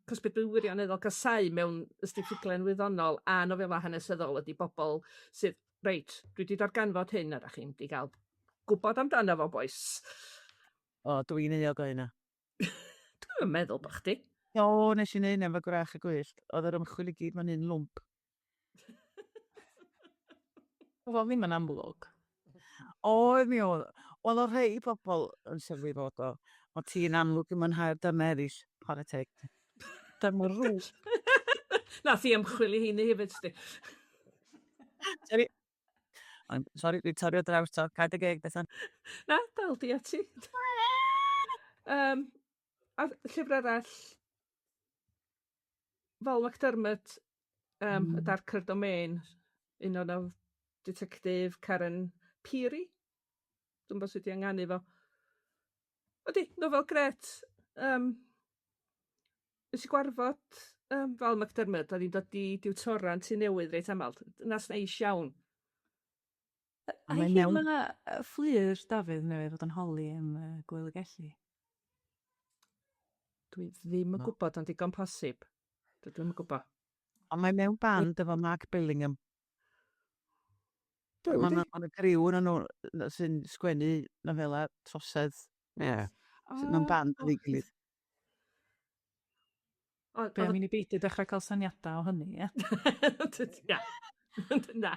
'C'os be' dwi wirioneddol gasáu mewn ysti ffuglen wyddonol a nofela hanesyddol ydi bobol sydd reit dwi 'di darganfod hyn a 'dach chi'n mynd i ga'l gwbod amdano fo bois. O dwi'n euog o hynna. Dwi'm yn meddwl bo' chdi. O nes i neud 'na efo Gwrach y Gwyllt. O'dd yr ymchwil i gyd mewn un lwmp. O'dd o ddim yn amlwg. Oedd mi oedd. Wel o' rhei pobol yn sylwi fod o. Ond ti'n amlwg yn mwynhau'r darne eryll. Chware teg. Dyma rŵ. Nath 'i ymchwil i heiny hefyd sdi. Sori. I'm sori dwi torri o draws to. Cau dy geg Bethan. Na dal di ati. Yym a llyfr arall Val McDermott yym Y Darker Domain un o now- ditectif Karen Pirie? Dwi'm 'bo' sut i ynganu fo. Ydi, nofel grêt yym nes i gwarfod yym Val McDermott o'dd 'i'n dod i diwtora yn Tŷ Newydd reit amal, dynas neis iawn. A Mae hi mewn... ma' yy Fflur Dafydd newydd fod yn holi am yy Gŵyl y Gelli. Dwi ddim yn gwbod ond digon posib. Dydw i'm yn gwbo. Ond mae mewn band efo Mark Billingham. Do, Ma' ydi? 'na ma' 'na griw yno nhw sy'n sgwennu nofela trosedd. Ie. Sydd mewn band efo'i gilydd. O- Be o'dd am y i ni beidio dechrau cael syniadau o hynny, ie? Na. Na.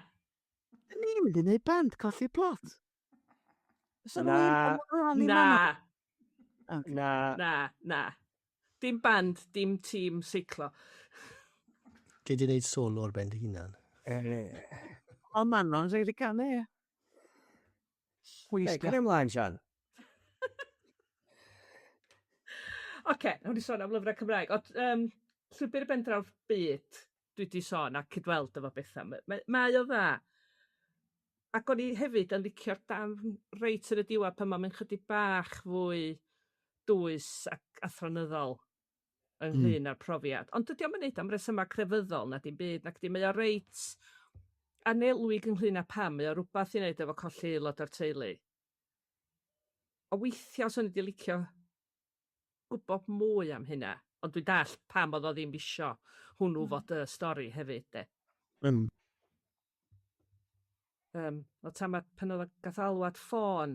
Dyn ni'n mynd i wneud band colli plot. Oes 'na Na. rywun Na. Na. Na, na. Dim band, dim tîm seiclo. Gei di wneud solo ar ben dy hunan. O Manon sy'n gallu canu, ie. Hey, cario ymlaen, Sian. Oce, nawn ni sôn am lyfrau Cymraeg. Ond um, Llwybr i Bendraw'r Byd, dwi 'di sôn a cydweld efo Bethan. Ma- mae mae o dda. Ac o'n i hefyd yn licio'r darn reit yn y diwedd pan ma'n mynd chydig bach fwy dwys ac athronyddol ynglŷn â'r profiad. Ond dydi o'm yn neud am resyma crefyddol na dim byd nacdi mae o reit anelwig ynglŷn â pam mae o rwbath i neud efo colli aelod o'r teulu. O weithia' swn i 'di licio gwbod mwy am hynna, ond dwi'n dallt pam o'dd o ddim isio hwnnw fod y stori hefyd 'de. Yym o tan ma' pan o'dd o gath alwad ffôn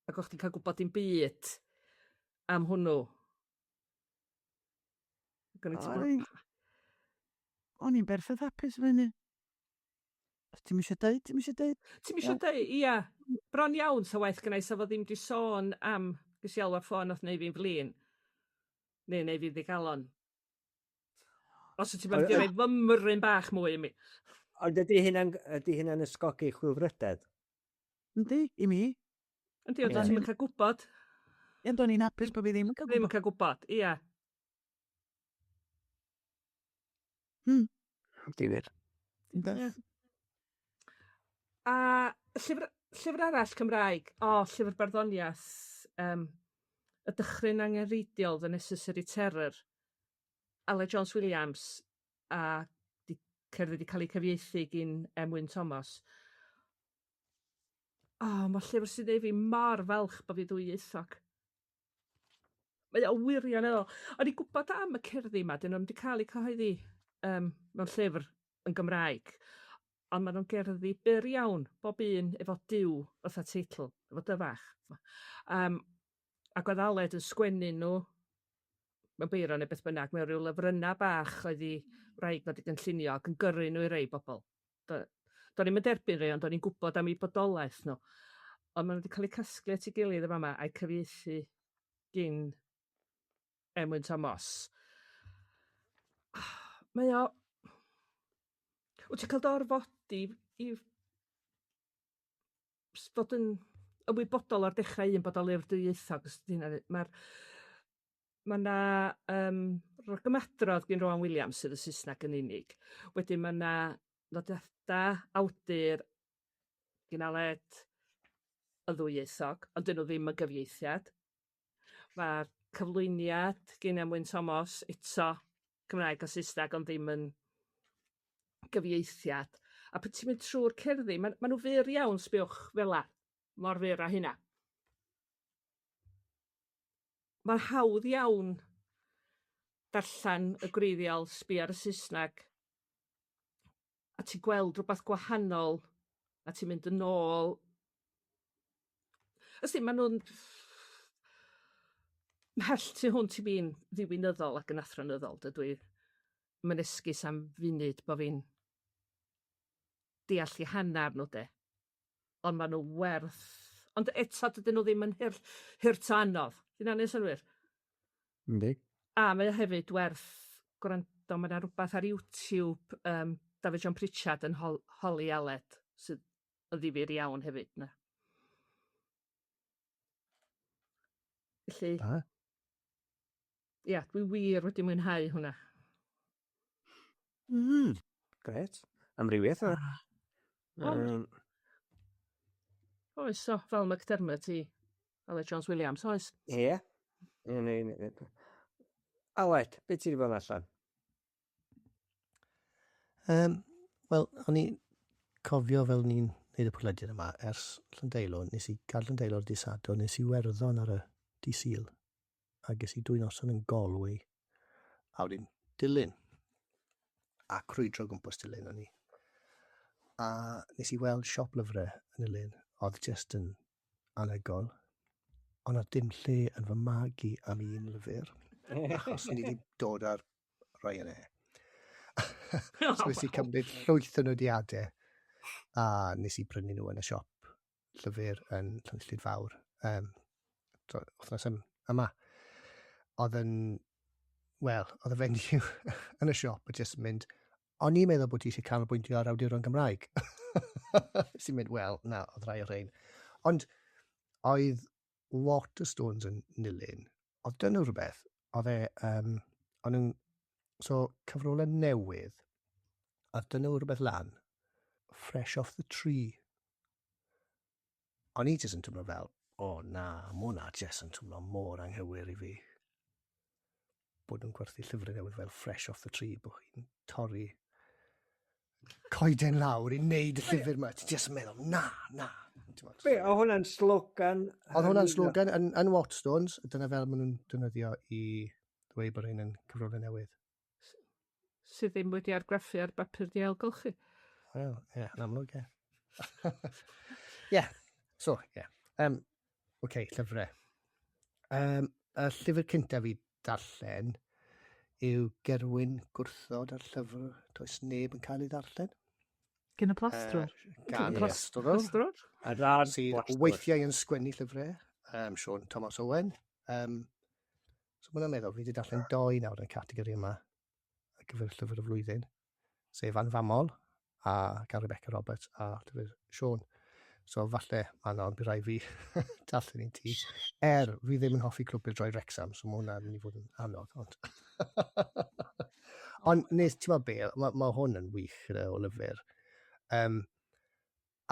ac o' chdi'n ca'l gwbod dim byd am hwnnw. Ac o'n i'n teimlo... O'n i'n berffaith hapus efo hynny. Os ti'm isio deud, ti'm isio deud. Ti'm isio deud, ia. Bron iawn 'sa waeth gennai 'sa fo ddim 'di sôn am ges i alwad ffôn nath neu' fi'n flin. Neu neu' fi'n ddigalon. Os wyt ti'n mynd i roi fymryn bach mwy i mi. Ond ydy hynna'n ydy hynna'n ysgogi chwilfrydedd? Yndi, i mi. Yndi, ond ti'n mynd cael gwybod. Ie, ond o'n i'n hapus bod fi ddim yn cael gwybod. Ddim yn cael gwybod, ia. Difyr. Ynddo? A llyfr, llyfr arall Cymraeg, o, llyfr barddoniaeth, um, Y Dychryn Angenrheidiol, The Necessary Terror, Aled Jones Williams, a 'di cerdd wedi cael ei cyfieithu gin M Wyn Thomas. O, ma' llyfr sy'n neud fi mor falch bo' fi ddwyieithog. Mae o wirioneddol. O'n i'n gwybod am y cerddi 'ma, 'dyn nhw'm 'di cael eu cyhoeddi yym mewn llyfr yn Gymraeg, ond maen nhw'n gerddi byr iawn, bob un efo Duw fatha teitl, efo dy fach. Yym ac oedd Aled yn sgwennu nhw mewn beiro neu beth bynnag, mewn ryw lyfrynnau bach oedd 'i wraig fo 'di gynllunio ac yn gyrru nhw i rei bobl. Do- do'n i'm yn derbyn rhei, ond o'n i'n gwybod am eu bodolaeth nhw. Ond maen nhw wedi cael eu casglu at ei gilydd yn fama a'u cyfieithu gin Emlyn Thomas. Mae o... Wyt ti'n cael dy orfodi i fod yn ymwybodol o'r dechrau un bod o lyfr dwyieithog, os 'di hynna'n... Mae'r Mae 'na yym ragymadrodd gin Rowan Williams sydd yn Saesneg yn unig. Wedyn mae 'na nodiadau awdur gin Aled yn ddwyieithog, ond 'dyn nhw ddim yn gyfieithiad. Ma'r cyflwyniad gin Emlyn Thomas eto Cymraeg a Saesneg ond ddim yn gyfieithiad. A pan ti'n mynd trw'r cerddi ma' ma' nhw fyr iawn sbiwch fela, mor fyr â hynna. Ma'n hawdd iawn darllen y gwreiddiol, sbio ar y Saesneg, a ti'n gweld rhywbeth gwahanol, a ti'n mynd yn ôl. Ysdi, maen nhw'n mhell tu hwnt i fi'n ddiwinyddol ac yn athronyddol, dydw i ddim yn esgus am funud bo' fi'n deall 'u hannar nhw 'de. Ond maen nhw werth... Ond eto dydyn nhw ddim yn hurt hurt o anodd. 'Di hynna'n neud synnwyr? Yndi. A mae o hefyd werth gwrando, ma' 'na rwbath ar YouTube yym Dafydd John Pritchard yn hol- holi Aled sydd yn ddifyr iawn hefyd 'na. Felly... Da. Ia, dwi wir wedi mwynhau hwnna. Grêt. Amrywiaeth yna. Ond... Oes, so, fel McDermott i Aled Jones Williams, oes? Ie. Aled, be ti wedi bod yn allan? Um, Wel, o'n i'n cofio fel ni'n neud y podlediad yma ers Llandeilo, nes i gael Llandeilo ar dydd Sadwrn, nes i Werddon ar y dydd Sul, a ges i dwy noson yn Galway, a wedyn Dulyn, a crwydro gwmpas Dulyn o'n i. A nes i weld siop lyfrau yn Nulyn, oedd just yn anhygoel, ond oedd dim lle yn fy mag i am un lyfr, achos o'n i wedi dod ar Ryanair. So nes i cymryd llwyth o nodiadau a nes i brynu nhw yn y siop llyfr yn Llanilltud Fawr um, wythnos yma. Oedd yn, wel, oedd y fenyw yn y siop a jyst yn mynd, o'n i'n meddwl bod ti eisiau canolbwyntio ar awduron Gymraeg. Sy'n mynd, wel, na, oedd rhai o'r rhain. Ond oedd Waterstones yn Nulyn, oedd dyn nhw rhywbeth, oedd e, um, o'n nhw'n, so cyfrolau newydd, oedd dyn nhw rhywbeth lan, fresh off the tree. O'n i jyst yn twmlo fel, o oh, na, mae hwnna jyst yn twmlo mor anghywir i fi. Bod nhw'n gwerthu llyfrau newydd fel fresh off the tree, bod chi'n torri coeden lawr i wneud y llyfr yma. Ti'n jyst yn meddwl, na, na. Be, oedd hwnna'n slogan? Oedd hwnna'n slogan yn, yn Waterstones, dyna fel maen nhw'n defnyddio i ddweud bod rhain yn cyfrolau newydd. Sydd ddim wedi argraffu ar bapur di ailgylchu. Wel, ie, yeah, yn amlwg, ie. Ie, so, ie. Yeah. Um, OK, llyfrau. Um, y llyfr cyntaf i darllen yw Gerwyn Gwrthod a'r llyfr does neb yn cael ei ddarllen. Gen y plastrwr. Uh, gan y plastrwr. Sydd weithiau yn sgwennu llyfrau. Um, Sean Thomas Owen. Um, so mae'n meddwl, fi wedi darllen doi nawr yn y categori yma. ar gyfer llyfr y flwyddyn, sef Anfamol a gan Rebecca Roberts a llyfr Siôn. So falle, Manon, bydd rhaid fi darllen un ti. Er, fi ddim yn hoffi clwb droi Wrexham, so mae hwnna'n mynd i fod yn anodd. Ond, ond nes, ti'n meddwl be, mae, ma hwn yn wych gyda o lyfr. Um,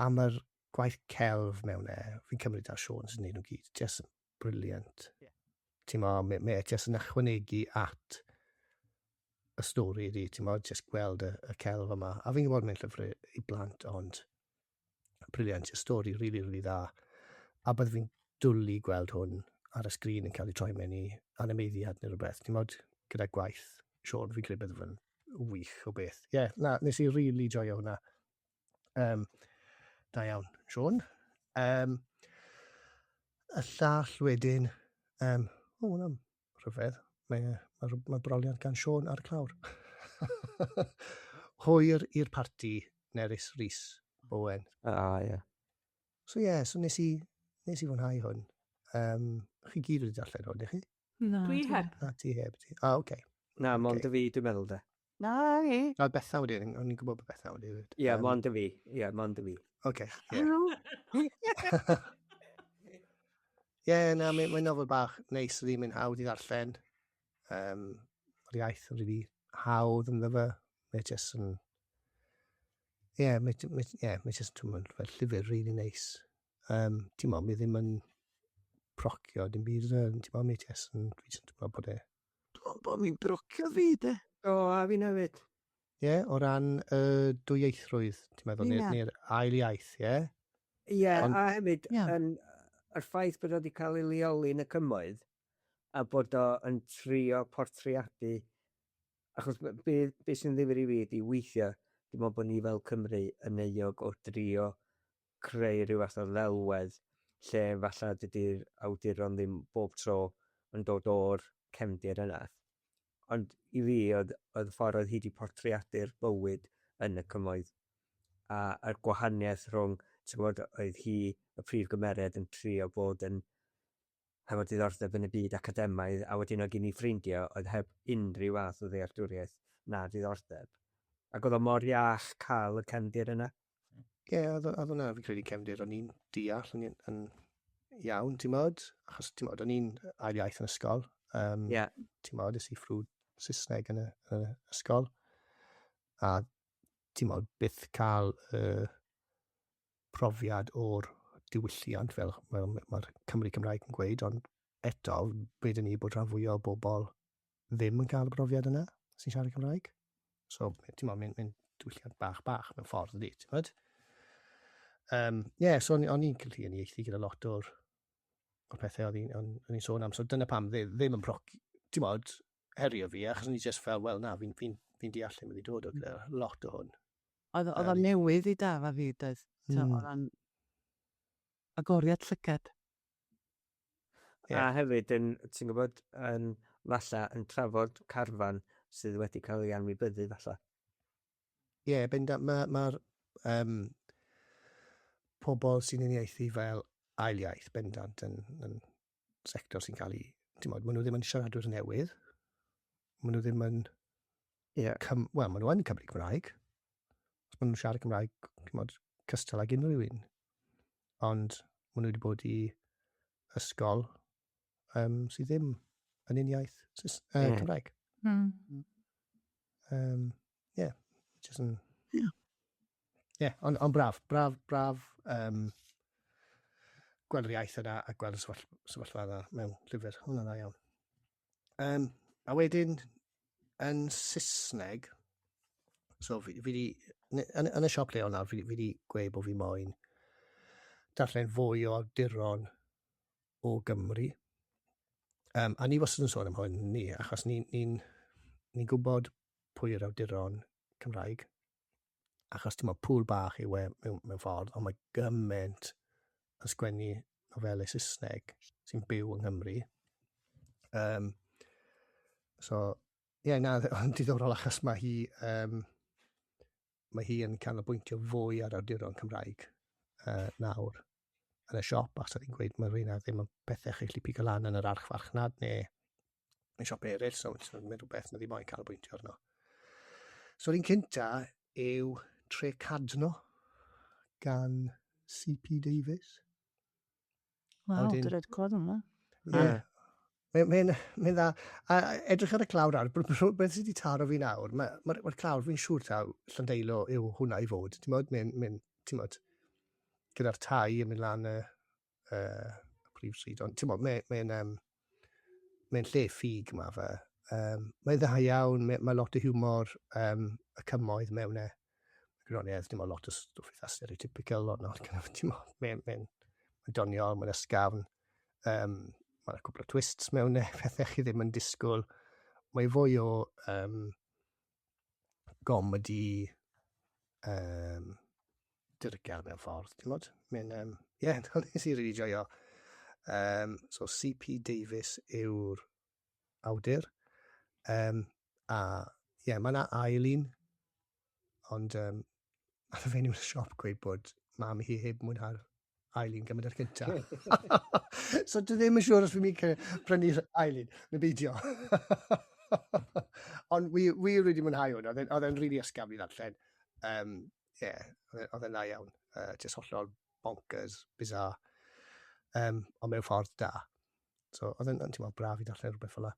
am yr gwaith celf mewn e, fi'n cymryd ar Siôn sy'n neud nhw gyd, just brilliant. Yeah. Ti'n mo, mae, mae e just yn ychwanegu at y stori ydi, ti'n mo, just gweld y, y celf yma. A fi'n gwybod mae'n llyfr i blant, ond brilliant, y stori rili, really, really dda. A bydd fi'n dwlu gweld hwn ar y sgrin yn cael ei troi mewn i animeiddiad neu rhywbeth. Ti'n modd, gyda gwaith Sean, fi'n credu bydd fe'n wych o beth. Ie, yeah, na, nes i really joio hwnna. Um, da iawn, Sean. Um, y llall wedyn, um, o, hwnna'n rhyfedd. Mae, mae, mae broliant gan Sean ar y clawr. Hwyr i'r parti, Nerys Rhys Bowen. Ah, ie. Yeah. So ie, yeah, so nes i, nes i fwynhau hwn. Um, chi gyd wedi darllen hwn, ydych chi? Na. Dwi heb. Na, ti heb. Ti. Ah, oce. Okay. Na, mond okay. y fi, dwi'n meddwl de. Na, i. Na, Betha wedi, o'n i'n gwybod bod Betha wedi. Ie, yeah, um, mond y fi. Ie, yeah, mond y fi. Oce, ie. Ie, na, mae'n mae nofel bach neis, ddim yn hawdd i ddarllen. Um, Mae'r iaith yn rili hawdd ynddo fe. Mae jyst yn... Ie, yeah, mae, mae, yeah, mae jyst yn fel llyfr rili neis. Um, ti'n mo, mi ddim yn procio dim byd, ti'n mo, mae jyst yn... Fi jyst yn teimlo bod e Dwi'n meddwl bod mi'n brocio fi, de. O, a fi hefyd. Ie, yeah, o ran y uh, dwyieithrwydd, ti'n meddwl, neu'r neu ail iaith, ie? Yeah? Ie, yeah, a hefyd, yeah. yn, yr ffaith bod o wedi cael ei leoli yn y cymoedd, a bod o yn trio portreadu, achos be, be sy'n ddifyr i fi ydy weithiau, dwi'n meddwl bod ni fel Cymru yn euog o drio creu rhyw fath o ddelwedd lle falle dydy'r awduron ddim bob tro yn dod o'r cefndir yna. Ond i fi oedd oedd y ffordd oedd hi 'di portreadu'r bywyd yn y cymoedd a a'r gwahaniaeth rhwng, ti'n gwybod, oedd hi, y prif gymeriad, yn trio bod yn hefo diddordeb yn y byd academaidd a wedyn oedd gen i ffrindiau oedd heb unrhyw fath o ddealltwriaeth na diddordeb. Ac oedd o mor iach cael y cefndir yna. Ie, yeah, oedd oedd hwnna fi'n credu cefndir o'n i'n deall yn, yn iawn, ti'n modd? Achos, ti'n modd, o'n i'n ail iaith yn ysgol. Um, yeah. Ti'n modd, es i ffrwd Saesneg yn y, yn y ysgol. A ti'n modd, byth cael y uh, profiad o'r diwylliant, fel mae'r mae Cymru Cymraeg yn gweud, ond eto, beth ni bod rhan fwyaf o bobl ddim yn cael y profiad yna sy'n siarad Cymraeg. So, ti'n meddwl, mae'n mae diwylliant bach bach mewn ffordd ydy, ti'n meddwl? Um, yeah, so o'n i'n gallu uniaethu gyda lot o'r, o'r pethau o'n i'n sôn am. So dyna pam ddim, ddim yn proc, ti'n modd, herio fi, achos o'n i just fel, wel na, fi'n fi, fi, fi deall lle mae wedi dod o gyda lot o hwn. Oedd oedd o'n newydd i Daf a fi, doedd? Mm. Oedd o'n agoriad llygad. Yeah. A hefyd, yn, ti'n gwybod, yn, falle yn trafod carfan sydd wedi cael ei anwybyddu, falle. Ie, yeah, bendant, mae'r ma, um, pobl sy'n uniaethu fel ail iaith bendant yn, yn sector sy'n cael ei... Ti'n modd, maen nhw ddim yn siaradwyr newydd. Maen nhw ddim yn... Yeah. Cym, Wel, maen nhw yn Cymru Cymraeg. Os maen nhw'n siarad Cymraeg, ti'n modd, cystal ag unrhyw un. Ond maen nhw wedi bod i ysgol um, sydd ddim yn uniaith uh, yeah. Cymraeg. Mm. Um, yeah, just yn... Yeah. Yeah, ond on braf, braf, braf um, gweld yr iaith yna a gweld y sefyllfa yna mewn llyfr. Hwna'n dda iawn. Um, a wedyn, yn Saesneg, so fi, fi di, yn, yn y siop leol nawr, fi, fi di gweud bod fi moyn darllen fwy o awduron o Gymru. Um, a ni wastad yn sôn am hwn, ni, achos ni'n ni, ni, ni gwybod pwy yw'r awduron Cymraeg. Achos ti'n meddwl, pŵl bach yw e mewn, mewn ffordd, ond mae gymaint yn sgwennu nofelau Saesneg sy'n byw yng Nghymru. Um, so, ie, yeah, na, ond diddorol achos mae hi, um, mae hi yn canolbwyntio fwy ar awduron Cymraeg uh, nawr yn y siop, achos oedd hi'n gweud mae rheina ddim yn pethau chi'n gallu pigo lan yn yr archfarchnad neu yn siop eraill, so mae'n rhywbeth na ddim moyn canolbwyntio arno. So, un cynta yw Tre Cadno gan C.P. Davies. Waw, dwi'n rhaid clywed hwnna. Ie. Mae'n mae, mae dda. A edrych ar y clawr nawr, beth sydd wedi taro fi nawr, mae'r ma, ma clawr fi'n siŵr taw Llandeilo yw hwnna i fod. Ti'n modd, mae'n, mae, ti'n modd, gyda'r tai yn mynd lan y, y prif stryd. Ond ti'n modd, mae'n mae, um, mae lle ffug ma fe. Um, mae'n dda iawn, mae, mae lot o hiwmor um, y cymoedd mewn e. Gwirionedd, dim ond lot o stwff eitha stereotypical, ond not kind of, ti'n mo, mae'n mae, mae doniol, mae'n ysgafn, um, mae'n cwbl o twists mewn e, pethau chi ddim yn disgwyl. Mae fwy o um, gomedi um, dirgel mewn ffordd, ti'n modd? Mae'n, um, ie, yeah, nes i really joio. Um, so C.P. Davies yw'r awdur. Um, a ie, yeah, mae yna ail un, ond um, nath y fenyw yn y siop gweud bod mam hi heb mwynhau'r ail un gymaint â'r cyntaf. So dwi ddim yn siŵr os fi'n mynd prynu'r ail un, neu beidio. Ond wi, wi wedi mwynhau hwn, oedd e'n rili ysgafn i ddarllen. Um, yeah, oedd e'n dda iawn. Just hollol bonkers, bizarre. Um, ond mewn ffordd da. So, oedd e'n, ti'n meddwl, braf i darllen rhywbeth fel la.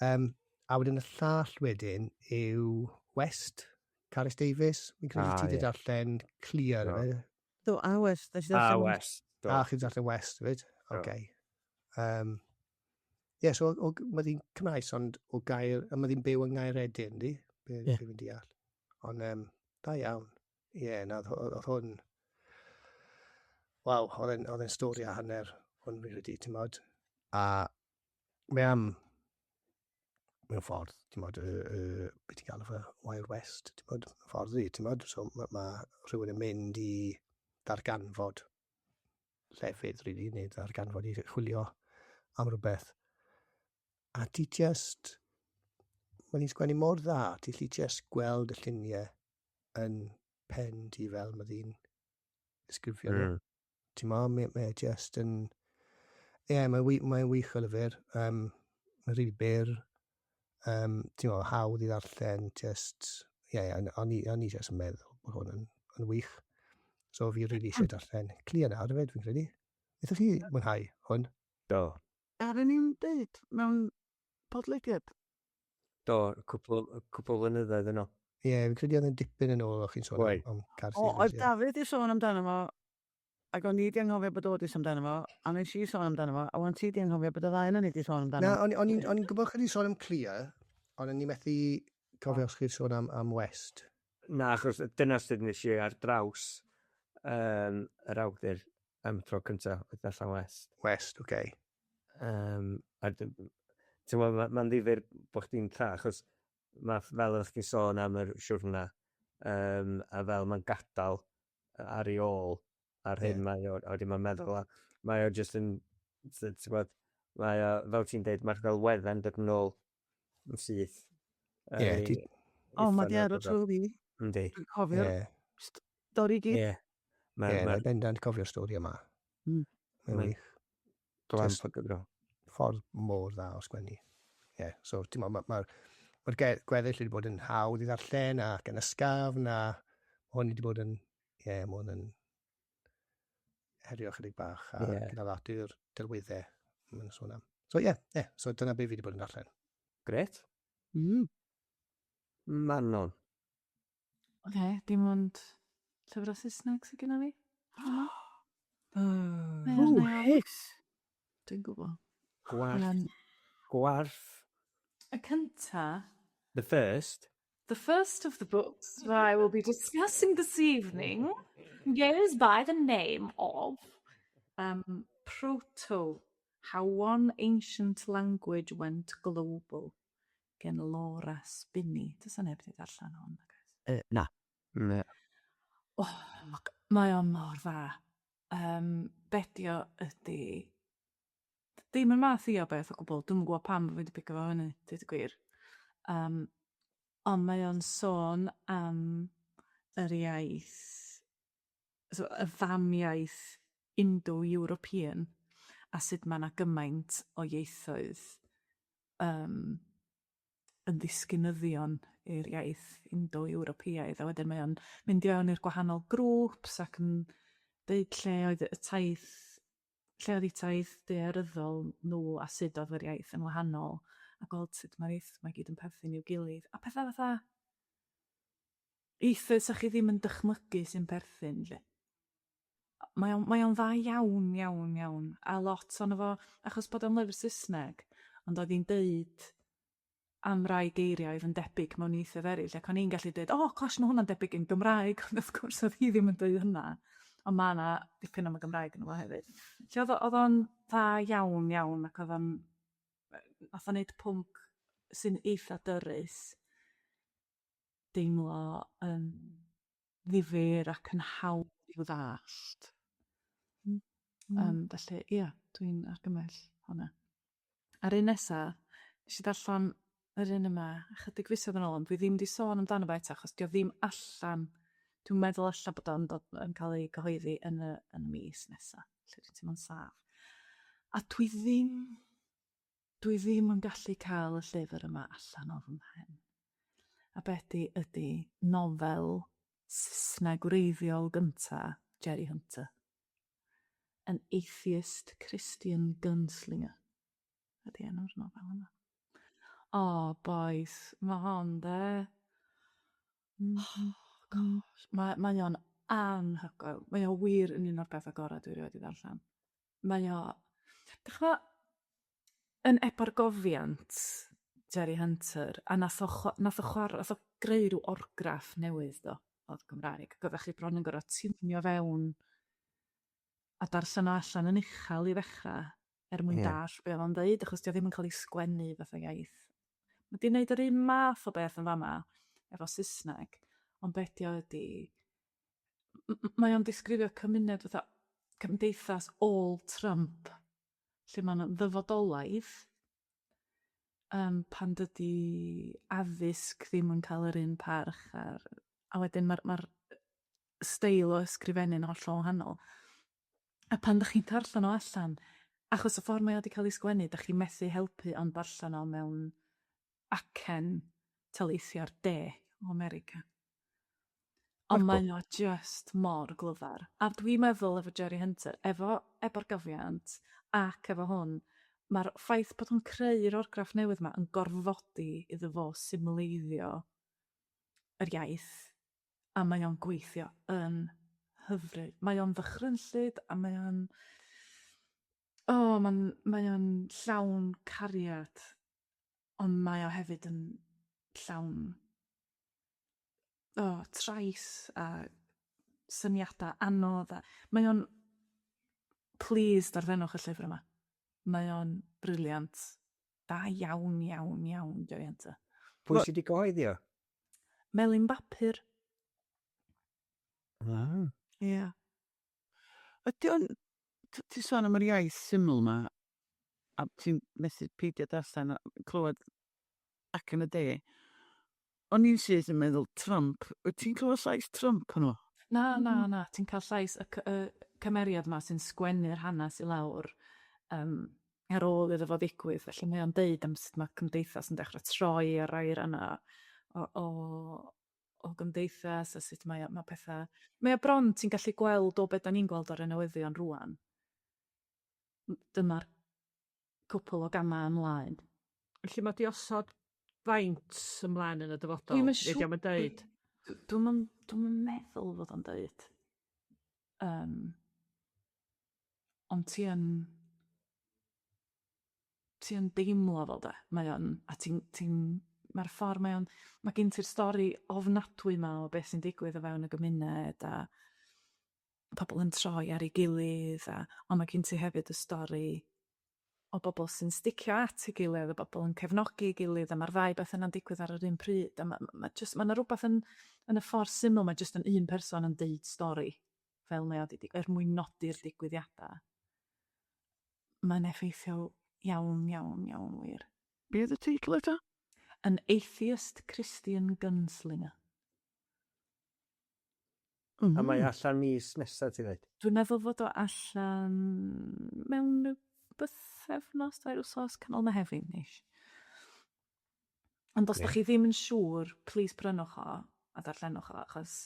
Um, a wedyn y llall wedyn yw West, Carys Davies. Fi'n credu ah, ti wedi yeah. darllen Clear, no. fe? Do, a West. Nes i darllen a West. Do. A chi wedi darllen West, fyd? Oce. Okay. Um, yeah, so o, mae ddi'n Cymraes, ond o gair, a mae ddi'n byw yng Nghaeredin, di? Be, yeah. be fi'n deall. Ond, um, da iawn. Ie, yeah, na, oedd hwn... Waw, oedd e'n stori a hanner hwn fi wedi, ti'n modd. A mae am, mewn ffordd, ti'n modd, y, y, beth ti'n galw fe, Wild West, ti'n modd, mewn ffordd i, ti'n modd. So mae ma rhywun yn mynd i ddarganfod llefydd, really, neu ddarganfod i chwilio am rhywbeth. A ti just, mae hi'n sgwennu mor dda, ti lli just gweld y lluniau yn pen ti fel mae ddi'n disgrifio nhw. Ti'n mo, mae, mae just yn... Ie, yeah, mae'n wy, mae wych o lyfr. Um, mae'n rili byr. Um, ti'n mo, hawdd i ddarllen, just... Ie, yeah, o'n i, o'n i just yn meddwl bod hwn yn, yn wych. So fi rili eisiau darllen. Clear nawr hefyd, fi'n credu. Wnaethoch chi mwynhau hwn? Do. Ar ni'n deud mewn podlediad? Do, cwpl, cwpl o flynyddoedd yn ôl. Ie, yeah, fi'n credu oedd yn dipyn yn ôl o'ch chi'n sôn am, am Car O, oedd Dafydd i sôn amdano fo, ac o'n i di anghofio bod o di sôn amdano fo, a nes i sôn amdano fo, a wan ti di anghofio bod y ddau yna ni di sôn amdano fo. Na, o'n i'n gwybod chi di sôn am Clear, ond o'n i methu cofio os chi'n sôn am, am West. Na, achos dyna sut nes i ar draws um, yr awdur am y tro cyntaf, oedd darllen West. West, oce. Okay. Um, a ti'n gwybod, mae'n ma ddifur bod chdi'n tra, achos ma, fel ydych chi'n sôn am yr siwrna, um, a fel mae'n gadael ar ei ôl ar hyn yeah. mae o, a wedyn mae'n meddwl, a mae o jyst yn, ti'n gwybod, mae o, fel ti'n deud, mae'r ddelwedda'n dod yn ôl yn syth. Ie, yeah, ti... O, mae di ar y trwy fi. Yndi. Dwi'n cofio'r yeah. stori gyd. Ie. Ie, yeah, ma bendant cofio'r stori yma. Mm. Mae'n wych. Glamp o gyfrol. Ffordd mor dda o sgwennu. Ie, yeah, so ti'n ma, mae'r ma, ma gweddill wedi bod yn hawdd i ddarllen ac yn ysgafn a hwn wedi bod yn, ie, yeah, mae hwn yn herio chydig bach a yeah. gyda lot i'r delweddau mae'n sôn am. So ie, yeah, yeah, so dyna be fi wedi bod yn darllen. Gret. Manon. Oce, okay, dim ond llyfrau Saesneg sydd genna fi. Ww, hiss! Dwi'n gwybod. Gwarth. Gwarth. Y cynta. The first. The first of the books that I will be discussing this evening goes by the name of um, Proto, How One Ancient Language Went Global gen Laura Spinney. Does 'na neb wedi darllen hwn, nag oes? Uh, na. Na. Oh, mae o mor dda. Um, bedio ydy... Dim yn math i o beth o gwbl. Dwi'm yn gwybod pam bo' fi wedi pigo fo fyny, deud y gwir. Um, ond mae o'n sôn am yr iaith, so y famiaith Indo-European a sut mae 'na gymaint o ieithoedd um, yn ddisgynyddion i'r iaith Indo-Ewropeaidd a wedyn mae o'n mynd i fewn i'r gwahanol grŵps ac yn deud lle oedd y taith lle oedd 'u taith daearyddol nhw a sud oedd yr iaith yn wahanol a gweld sut mae'r ieithoedd 'ma i gyd yn perthyn i'w gilydd a petha fatha ieithoedd 'sa chi ddim yn dychmygu sy'n perthyn 'lly. Mae o'n mae o'n dda iawn iawn iawn a lot ono fo achos bod o'n lyfr Saesneg ond oedd hi'n deud am rai geiriau oedd yn debyg mewn ieithoedd eraill ac o'n i'n gallu deud 'o gosh ma' hwnna'n debyg yn Gymraeg' ond wrth gwrs oedd hi ddim yn deud hynna ond ma' 'na dipyn am y Gymraeg yno fo hefyd. Felly oedd o oedd o'n dda iawn iawn ac oedd o'n nath o neud pwnc sy'n eitha dyrys deimlo yn ddifyr ac yn hawdd i'w ddallt. Mm. Yym felly ia, dwi'n argymell honna. A'r un nesa, nes i ddarllan yr un yma ychydig fisoedd yn ôl ond dwi ddim 'di sôn amdano fo eto achos 'di o ddim allan dwi'n meddwl ella bod o'n dod yn cael ei gyhoeddi yn y yn y mis nesa, lle dwi'n teimlo'n saff. A dwi ddim Dwi ddim yn gallu cael y llyfr yma allan o fy mhen. A be 'di ydi nofel Saesneg wreiddiol gynta Jerry Hunter. An Atheist Christian Gunslinger ydi enw'r nofel yma. O bois, ma' hon 'de. Oh gosh, mae mae o'n anhygoel. Mae o wir yn un o'r petha gora dwi erioed 'di ddarllen. Mae o dych ch'mo' yn ebargofiant Jerry Hunter a nath o chwa- nath o chwara' nath o greu ryw orgraff newydd do o'r Gymraeg ac oddach chi bron yn gor'o' tiwnio fewn a darllen o allan yn uchel i ddechra er mwyn... Ie. ...dallt be' o'dd o'n ddeud achos 'di o ddim yn ca'l 'i sgwennu fatha iaith. Ma' 'di neud yr un math o beth yn fama efo Sysneg ond be' 'di o ydi mae o'n disgrifio cymuned fatha cymdeithas ôl-Trump lle ma' 'na ddyfodolaidd yym pan dydi addysg ddim yn cael yr un parch a'r a wedyn ma'r ma'r steil o ysgrifennu'n hollol wahanol. A pan dych chi'n darllen o allan, achos y ffor mae o 'di cael ei sgwennu, dych chi methu helpu ond darllen o mewn acen taleithiau'r de o America. Ond mae o jyst mor glyfar. A dwi'n meddwl efo Jerry Hunter, efo Ebargofiant ac efo hwn, mae'r ffaith bod o'n creu'r orgraff newydd 'ma yn gorfodi iddo fo symleiddio yr iaith, a mae o'n gweithio yn hyfryd. Mae o'n ddychrynllyd a mae o'n o ma'n mae o'n llawn cariad, ond mae o hefyd yn llawn o trais a syniada anodd a mae o'n plîs darllenwch y llyfr yma. Mae o'n brilliant. Da iawn iawn iawn Jerry Hunter. Pwy sy 'di gyhoeddi o? Melin Bapur. Ah. Ia. Ydy o'n... Ti'n sôn am yr iaith syml 'ma, a ti'n methu peidio darllen a clywed ac yn y de. O'n i'n syth yn meddwl Trump. Wyt ti'n clywed llais Trump yno fo? Na, na, na. Ti'n cael llais y c- y cymeriad 'ma sy'n sgwennu'r hanes i lawr yym ar ôl iddo fo ddigwydd. Felly mae o'n deud am sut ma' cymdeithas yn dechrau troi ar rai ranna' o o o gymdeithas a sut mae o ma' petha... Mae o bron ti'n gallu gweld o be' 'dan ni'n gweld ar y newyddion rŵan dyma'r cwpwl o gama' ymlaen. Felly ma' 'di osod faint ymlaen yn y dyfodol? Dwi'm yn Neu 'di o'm yn deud? Dwi'm yn dwi'm yn meddwl fod o'n deud. Yym. Ond ti yn ti yn deimlo fo 'de? Mae o'n a ti'n ti'n ma'r ffor mae o'n ma' gin ti'r stori ofnadwy 'ma o beth sy'n digwydd o fewn y gymuned a pobol yn troi ar 'i gilydd a on' ma' gin ti hefyd y stori o bobol sy'n sticio at 'i gilydd a bobol yn cefnogi 'i gilydd a ma'r ddau beth yna'n digwydd ar yr un pryd a ma' ma' jyst ma' 'na rwbath yn yn y ffor syml ma' jyst yn un person yn deud stori fel mae o 'di dig- er mwyn nodi'r digwyddiada. Mae'n effeithiol iawn iawn iawn wir. Be oedd y teitl eto? An Atheist Christian Gunslinger. Mm. A mae allan mis nesaf ti ddeud? Dwi'n meddwl fod o allan mewn rhyw bythefnos, tair wsos, canol Mehefin ish. Ond os 'dach chi ddim yn siŵr, plîs prynwch o a darllenwch o achos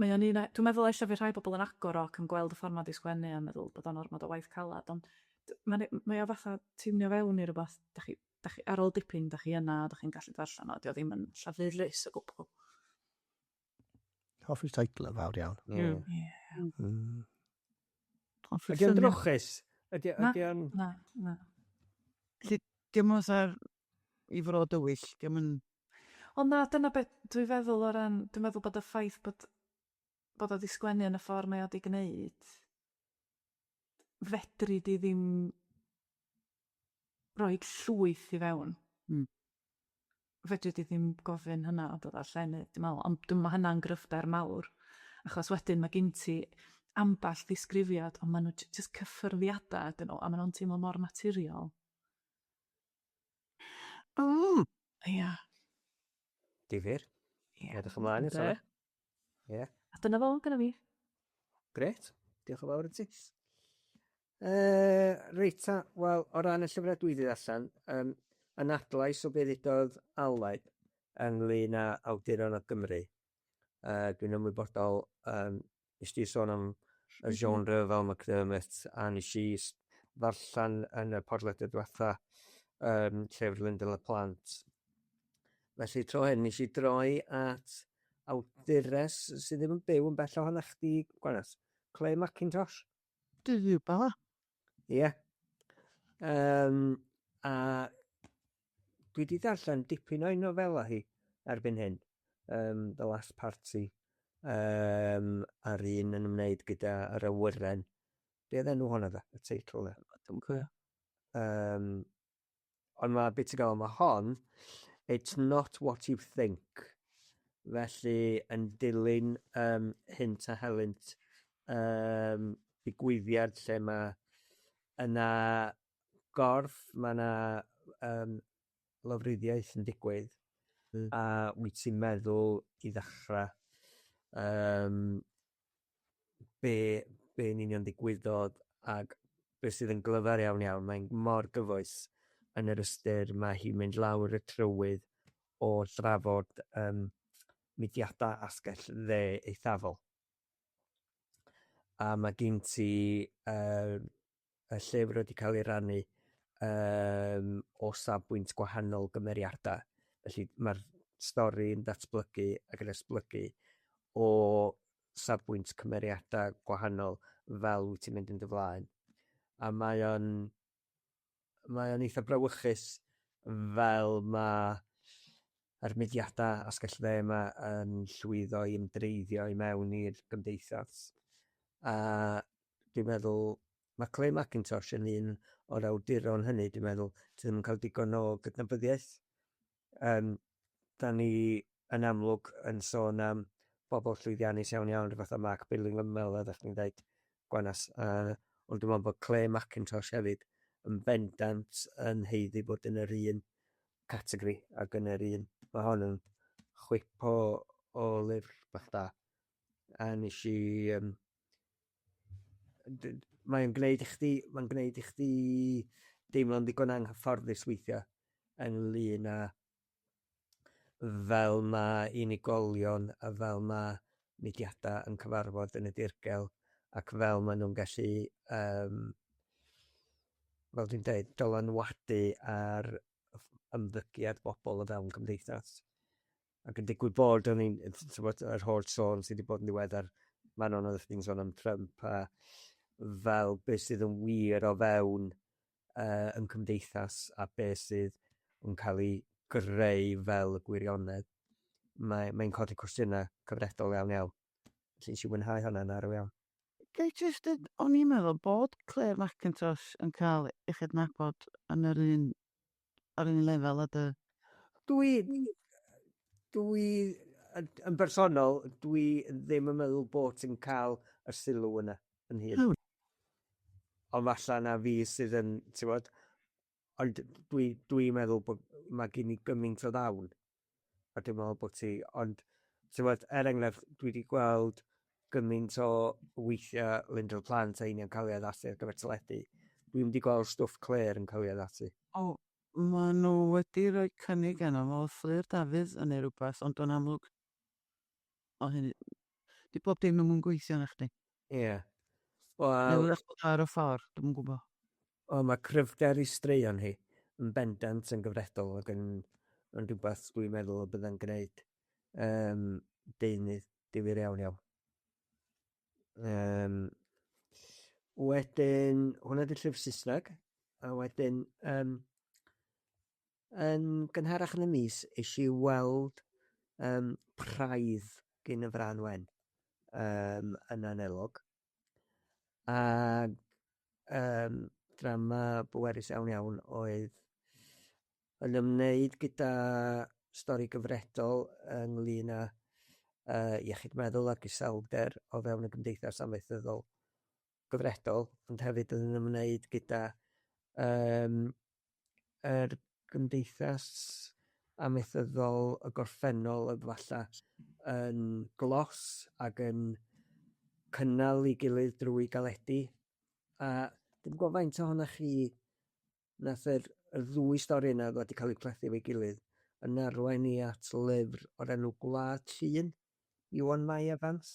mae o'n un a... Dwi'n meddwl ella fydd rhai bobl yn agor o ac yn gweld y ffor' ma' 'di sgwennu a meddwl bod o'n ormod o waith calad ond d- ma'n mae o fatha tiwnio fewn i rywbath dach chi dach chi ar ôl dipyn dach chi yna a dach chi'n gallu darllen o 'di o ddim yn llafurus o gwbl. Hoffi'r teitl yn fawr iawn. Mm. Ie. Hoffi'r Ydy o'n syniad. drwchus? Ydy Na. ydy o'n... Na, na. Felly, diom fatha'r i fro dywyll, diom yn... Ond na, dyna beth dwi'n feddwl o ran, dwi'n meddwl bod y ffaith bod bod o 'di sgwennu yn y ffordd mae o 'di gneud, fedri di ddim roid llwyth i fewn. Fedri di ddim gofyn hynna o dy ddarllenydd dwi me'wl ond dwi ma' hynna'n gryfder mawr achos wedyn ma' gin ti amball ddisgrifiad ond ma' nhw j- jyst cyffyrddiada ydyn nhw a ma' nhw'n teimlo mor naturiol. Ia. Difyr. Ia. Edrych ymlaen at hwnna. Ie. A dyna fo gynna fi. Grêt. Diolch yn fawr i ti. Uh, reit ta, wel, o ran y llyfrau dwi wedi ddarllen, um, yn adlais o beth ddudodd Aled ynglyn â awduron o Gymru. Uh, dwi'n ymwybodol, um, nes di sôn am y genre fel McDermott, a nes i ddarllen yn y podlediad diwetha um, llyfr Linda LaPlante. Felly tro hyn nes i droi at awdures sydd ddim yn byw yn bell ohonoch chdi, Gwanas, Claire McIntosh. Dwi Bala. Ie. Um, a dwi wedi darllen dipyn o'i nofela hi erbyn hyn. Um, The Last Party. Um, a'r un yn ymwneud gyda yr awyren. Be oedd enw hwnna dda? Y teitl dda? Dwi'm yn cofio. Um, ond mae beth ti'n gael, mae hon, It's Not What You Think. Felly, yn dilyn um, hynt a helynt um, digwyddiad lle mae yna gorff, mae yna um, lofruddiaeth yn digwydd, a wyt ti'n meddwl i ddechrau um, be, be yn union ddigwyddodd ac be sydd yn glyfar iawn iawn, mae'n mor gyfoes yn yr ystyr mae hi'n mynd lawr y trywydd o drafod um, mudiadau asgell dde eithafol. A mae gen ti uh, y llyfr wedi cael ei rannu um, o safbwynt gwahanol gymeriadau. Felly mae'r stori yn datblygu ac yn esblygu o safbwynt cymeriadau gwahanol fel wyt ti'n mynd yn dy flaen. A mae o'n mae o'n eitha brawychus fel mae yr mudiadau asgell dde yma yn llwyddo i ymdreiddio i mewn i'r gymdeithas. A dwi'n meddwl, mae Claire McIntosh yn un o'r awduron hynny, dwi'n meddwl, sydd ddim yn cael digon o gydnabyddiaeth. Um, da ni yn amlwg yn sôn am bobl llwyddiannus iawn iawn, rhywbeth fatha Mark Billingham, fel oeddech chdi'n dweud, Gwanas. Uh, ond dwi'n meddwl bod Claire McIntosh hefyd yn bendant yn haeddu bod yn yr un categori ac yn yr un. Mae hon yn chwip o, o lyfr bach da. A nes i... Um, mae'n gwneud i chdi, mae'n gwneud i chdi deimlo'n ddigon anghyfforddus weithiau ynglyn â fel mae unigolion a fel mae mudiadau yn cyfarfod yn y dirgel ac fel maen nhw'n gallu, um, fel dwi'n dweud, dylanwadu ar ymddygiad bobl o fewn cymdeithas. Ac yn digwydd bod, o'n i'n, tybod, yr holl sôn sydd wedi bod yn ddiweddar, Manon, oeddech chdi'n sôn am Trump a fel beth sydd yn wir o fewn uh, yn cymdeithas a beth sydd yn cael ei greu fel y gwirionedd. Mae, mae'n codi cwestiynau cyfredol iawn iawn. Felly nes i fwynhau hwnna'n arw iawn. Gai jyst deud, o'n i'n meddwl bod Claire McIntosh yn cael ei chydnabod yn yr un ar un lefel â dy... Dwi, dwi, yn bersonol, dwi ddim yn meddwl bod ti'n cael y sylw yna yn hun. Ond falle na fi sydd yn, ti'n gwbod, ond dwi, dwi'n meddwl bod mae gen i gymaint o ddawn. A dwi'n meddwl bod ti, ond, ti'n gwbod, er enghraifft, dwi wedi gweld gymaint o weithiau Linda Plant a union cael ei addasu ar gyfer teledu. Dwi'n wedi gweld stwff Claire yn cael ei addasu. O, Maen nhw wedi rhoi cynnig arno fo, oedd Fflur Dafydd yn neu rywbeth, ond yn amlwg, o hynny, di bob dim ddim yn gweithio na chdi. Ie. Neu Wel... wrach bod o ar y ffordd, dwi'm yn gwybod. Wel, mae cryfder ei straeon hi yn bendant yn gyfredol ac yn, yn rhywbeth dwi'n meddwl y bydda'n gwneud deunydd difyr iawn iawn. Wedyn, hwnna 'di'r llyfr Saesneg, a wedyn yn gynharach yn y mis es i weld Praidd gin y Frân Wen yn Anelog, ac drama bwerus iawn iawn oedd yn ymwneud gyda stori gyfredol ynglyn â iechyd meddwl ac iselder o fewn y gymdeithas amaethyddol gyfredol, ond hefyd yn ymwneud gyda yr gymdeithas amaethyddol y gorffennol oedd falle yn glos ac yn cynnal ei gilydd drwy galedi. A dwi'm yn gwybod faint ohonoch chi Nath yr y ddwy stori yna ddod i cael eu plethu efo'i gilydd yn arwain ni at lyfr o'r enw Gwlad Llun, Iwan Mai Evans.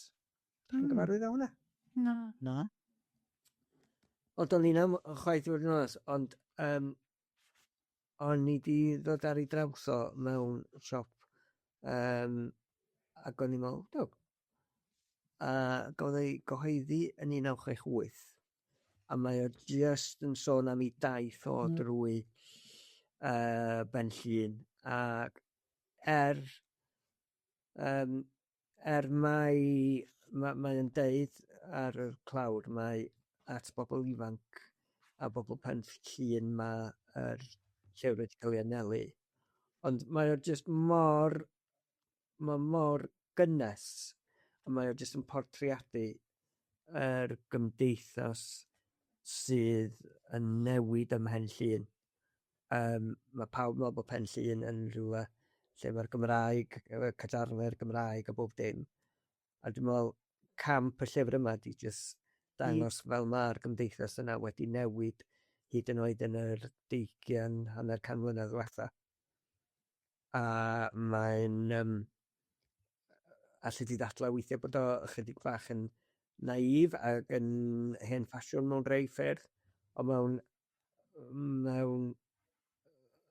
Dach chi'n gyfarwydd â hwnna? Na. Na. Wel, do'n i'm yn chwaith i fod yn onest, ond o'n i 'di ddod ar ei draws o mewn siop, ac o'n i'n meddwl, do, a gafodd ei gyhoeddi yn 1968, a mae o jyst yn sôn am ei daith o drwy Ben Llŷn, ac er mai mae o'n deud ar y clawr mai at bobl ifanc a bobl Pen Llŷn mae'r llyfr wedi cael ei anelu, ond mae o jyst mor, mae mor gynnes, a mae o jyst yn portreadu yr gymdeithas sydd yn newid ym Mhen Llŷn. Mae pawb yn meddwl bod Pen Llŷn yn rhywle lle mae'r Gymraeg, cadarnle'r Gymraeg a bob dim. A dwi'n meddwl camp y llyfr yma 'di jyst dangos fel mae'r gymdeithas yna wedi newid hyd yn oed yn yr deugain, hanner can mlynedd ddiwetha. A mae'n alli di ddadlau weithiau bod o ychydig bach yn naïf ac yn hen ffasiwn mewn rhai ffyrdd, ond mewn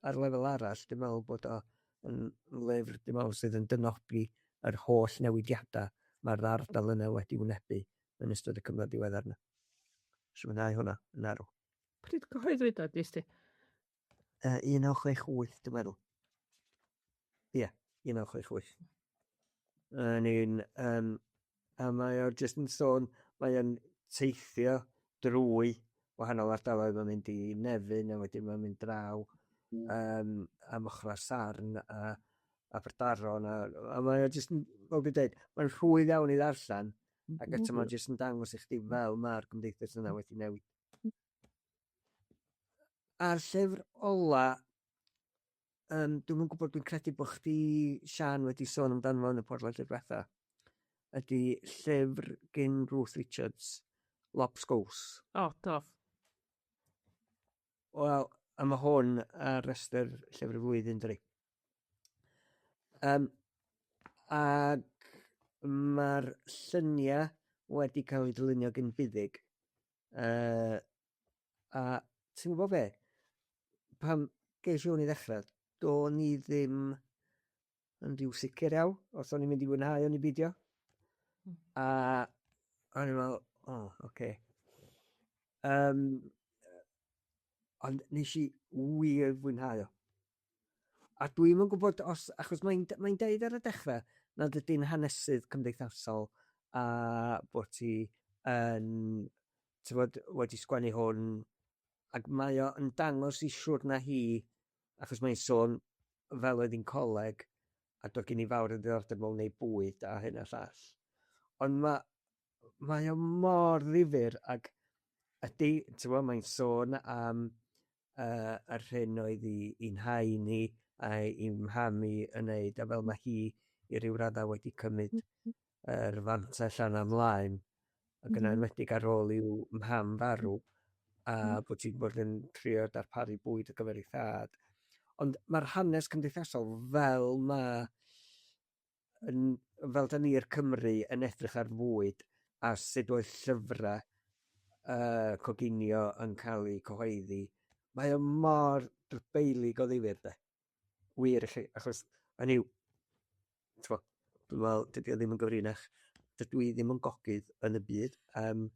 ar lefel arall, dwi'n meddwl bod o yn lyfr, dwi'n meddwl, sydd yn dynodi yr holl newidiadau mae'r ardal yna wedi wynebu yn ystod y cyfnod diweddar yna. Nes i fwynhau hwnna yn arw. Pryd cyhoeddwyd o, dest ti? 1968, dwi'n meddwl. Ie, 1968. Yn un, a mae o jyst yn sôn, mae o'n teithio drwy wahanol ardaloedd, mae'n mynd i Nefyn a wedyn mae'n mynd draw am ochrau Sarn a Aberdaron, a mae o jyst yn, fel dwi'n dweud, mae'n rhwydd iawn i ddarllen, ac eto mae'n jyst yn dangos i chdi fel mae'r gymdeithas yna wedi newid. A'r llyfr ola, dwi'm yn gwybod, dwi'n credu bod chdi, Siân, wedi sôn amdano fo yn y podlediad diwetha, ydy llyfr gyn Ruth Richards, Lobsgows. O, do. Wel, a mae hwn ar restr llyfr y flwyddyn, dydi? Ac mae'r lluniau wedi cael eu dylunio gyn Buddug. A ti'n gwybod be? Pan ges i hwn i ddechrau, do'n i ddim yn rhyw sicr iawn os o'n i'n mynd i fwynhau o'n i beidio. A o'n i'n meddwl, o, oh, oce. Okay. Ond nes i wir fwynhau o. A dwi'm yn gwybod os, achos mae'n mae deud ar y dechrau nad ydy'n hanesydd cymdeithasol a bod hi yn, tibod, wedi sgwennu hwn, ac mae o yn dangos i siwrna hi, achos mae'n sôn fel oedd hi'n coleg, a doedd gen i fawr o ddiddordeb mewn wneud bwyd a hyn a llall. Ond mae o mor ddifyr ac ydy, tibod, mae'n sôn am yr hyn oedd i nhain i a'i mham i yn wneud, a fel mae hi i ryw raddau wedi cymryd yr fantell yna ymlaen, ac yn enwedig ar ôl i'w mham farw, a bod hi'n bod yn trio darparu bwyd ar gyfer ei thad. Ond mae'r hanes cymdeithasol fel mae yn, fel da ni'r Cymry yn edrych ar fwyd a sut oedd llyfrau uh, coginio yn cael eu cyhoeddi, mae o mor drybeilig o ddifyr, de. Wir i chi, achos, hynny yw, t'mo', dwi'n meddwl dydy o ddim yn gyfrinach, dydw i ddim yn gogydd yn y byd, um,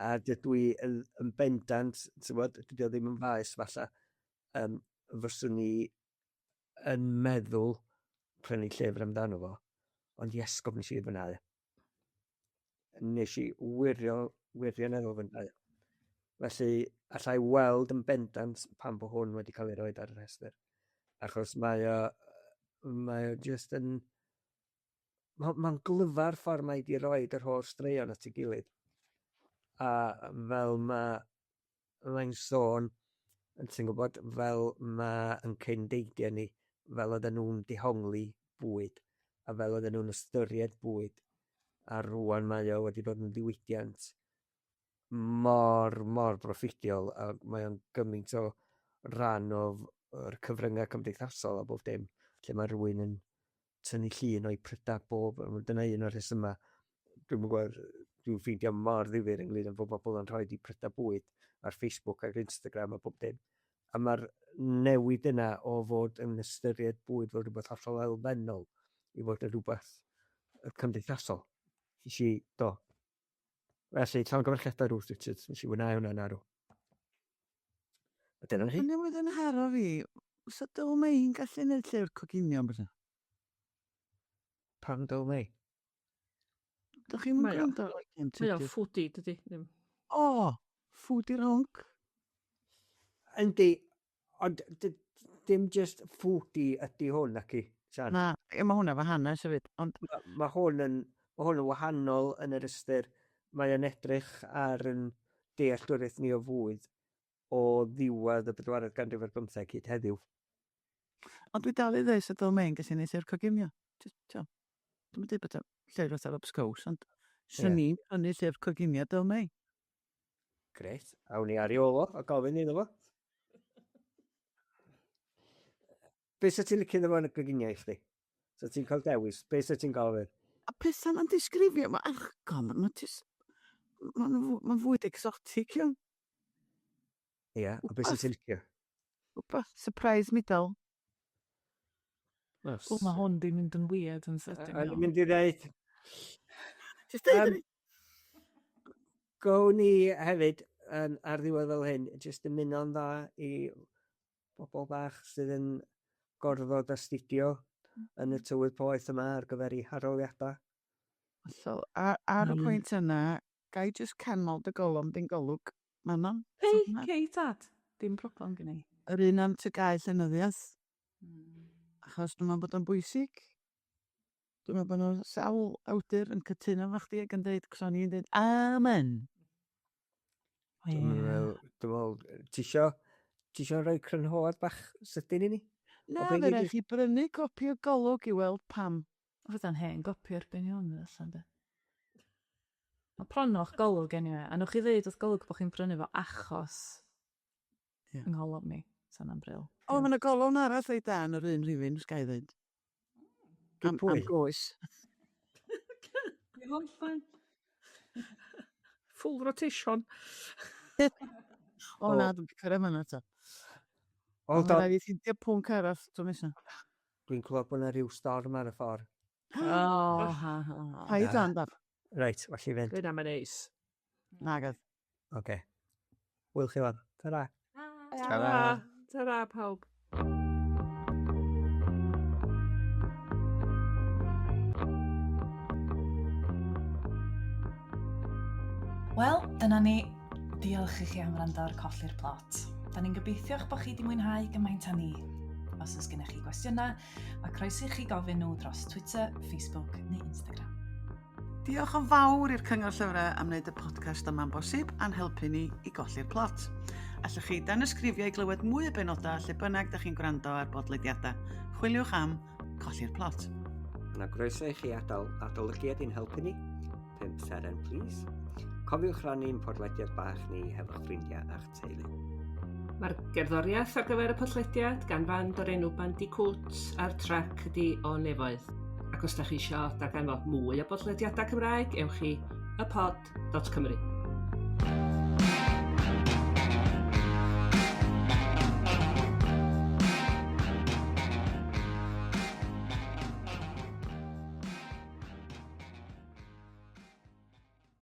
a dydw i yn, yn bendant, t'mod, dydy o ddim yn faes falle, um, fyswn i yn meddwl prynu llyfr amdano fo, ond iesgob nes i fwynhau. Nes i wirio, wirioneddol fwynhau. Felly, allai weld yn bendant pam bod hwn wedi cael ei roed ar y rhestr. Achos mae o, mae o just yn... Mae'n ma glyfar ffordd mae wedi roed yr holl straeon at ei gilydd. A fel mae mae'n sôn, ti'n gwybod, fel mae yn cyn-deidiau ni, fel oedden nhw'n dehongli bwyd, a fel oedden nhw'n ystyried bwyd, a rwan mae o wedi dod yn ddiwydiant mor, mor broffidiol, a mae o'n gymaint o ran o'r cyfryngau cymdeithasol a bob dim, lle mae rhywun yn tynnu llun o'i prydau bob, dyna un o'r rhesymau, dwi'm yn gwybod, dwi'n ffeindio mor ddifyr ynglyn â bod bobl yn rhoi eu prydau bwyd ar Facebook ac Instagram a bob dim. A mae'r newid yna o fod yn ystyried bwyd fel rhywbeth hollol elfennol i fod yn rhywbeth cymdeithasol. Nes i, do. Felly, llongyfarchiadau Ruth Richards, nes i fwynhau hwnna'n arw. A dyna chi. Mae'n newydd yn haro fi. Fysa Dyl Mei'n gallu neud llyfr coginio bysa? Pam Dyl Mei? Dych chi'm yn gwrando ar Ian Mae o'n Tudur? foodie, dydy? Ddim. O! Foodie rhonc. Yndi, ond dim just foodie ydy hwn, naci, Sian? Na, ie, mae hwnna fo hanes hefyd, ond... Mae ma hwn yn, ma hwn yn wahanol yn yr ystyr, mae o'n edrych ar yn dealltwriaeth ni o fwyd o ddiwedd y bedwaredd ganrif ar bymtheg hyd heddiw. Ond dwi dal i ddweud 'sa Dyl Mei'n gallu neud llyfr coginio. Jyst, t'o', dwi'm yn deud bod o llyfr fatha Lobscows, ond 'swn i'n prynu llyfr coginio Dyl Mei. Grêt. Awn ni ar ei ôl o a gofyn iddo fo. Be sa ti'n licio iddo fo yn y goginio i chdi? Sa ti'n cael dewis, be sa ti'n gofyn? A pethau ma'n disgrifio, ma' argon, ma' jyst, ma'n ma fwyd exotic iawn. Ie, a be sa ti'n licio? Wbath, surprise middle. O, mae hwn di mynd yn weird yn sydyn. O'n i'n mynd i ddeud... Just deud um, Gown ni hefyd, um, ar ddiwedd fel hyn, jyst ymuno'n dda i bobl bach sydd yn gorfod astudio yn y tywydd poeth yma ar gyfer eu haroliadau. Hollol. A ar y pwynt yna, ga i jyst canmol dy golofn di'n Golwg, Manon? Hei, cei tad. Dim problem gen i. Yr un am TGAU llenyddiaeth. Achos dwi'n meddwl bod o'n bwysig. Dwi'n meddwl bod nhw sawl awdur yn cytuno efo chdi ac yn dweud, cos o'n i'n dweud, amen. Dwi'n meddwl, dwi'n meddwl, ti isio, ti isio rhoi crynhoad bach sydyn i ni? Na, fe raid chi brynu copi o Golwg i weld pam. Fydda'n hen gopi erbyn i hwn fynd allan de. Mae pronwch Golwg anyway, a newch chi ddeud wrth Golwg bod chi'n prynu fo achos yeah. yng ngholofn i. Sa hwnna'n bril. O, mae yna golofn arall reit da yn yr un rhifyn, os ga i ddweud. Am, am goes. Full rotation. O na, dwi'n cyrraedd fyna eto. Hold on. Mae'n rhaid i ffeindio pwnc arall tro nesa. Dwi'n clywed bod yna rhyw storm ar y ffordd. O, ha, ha, ha. Paid â, Daf. Reit, well i fynd. Dwi'n am yn neis. Nag oedd. Oce. Hwyl chi wan. Ta-ra. Ta-ra. Ta-ra pawb. Wel, dyna ni. Diolch i chi am wrando ar Colli'r Plot. Da ni'n gobeithio'ch bod chi wedi mwynhau gymaint â ni. Os oes gennych chi gwestiynau, mae croeso i chi gofyn nhw dros Twitter, Facebook neu Instagram. Diolch yn fawr i'r Cyngor Llyfrau am wneud y podcast yma'n bosib a'n helpu ni i golli'r plot. Allwch chi danysgrifio i glywed mwy o benodau lle bynnag da chi'n gwrando ar bodlediadau. Chwiliwch am Colli'r Plot. Yna groeso i chi adael adolygiad i'n helpu ni. 5 seren, please. Cofiwch rannu'n podlediad bach ni hefo'ch ffrindiau a'ch teulu. Mae'r gerddoriaeth ar gyfer y podlediad gan fand o'r enw Bandicoot a'r trac ydi O Nefoedd. Ac os da chi isio darganfod mwy o bodlediadau Cymraeg, ewch i ypod.cymru.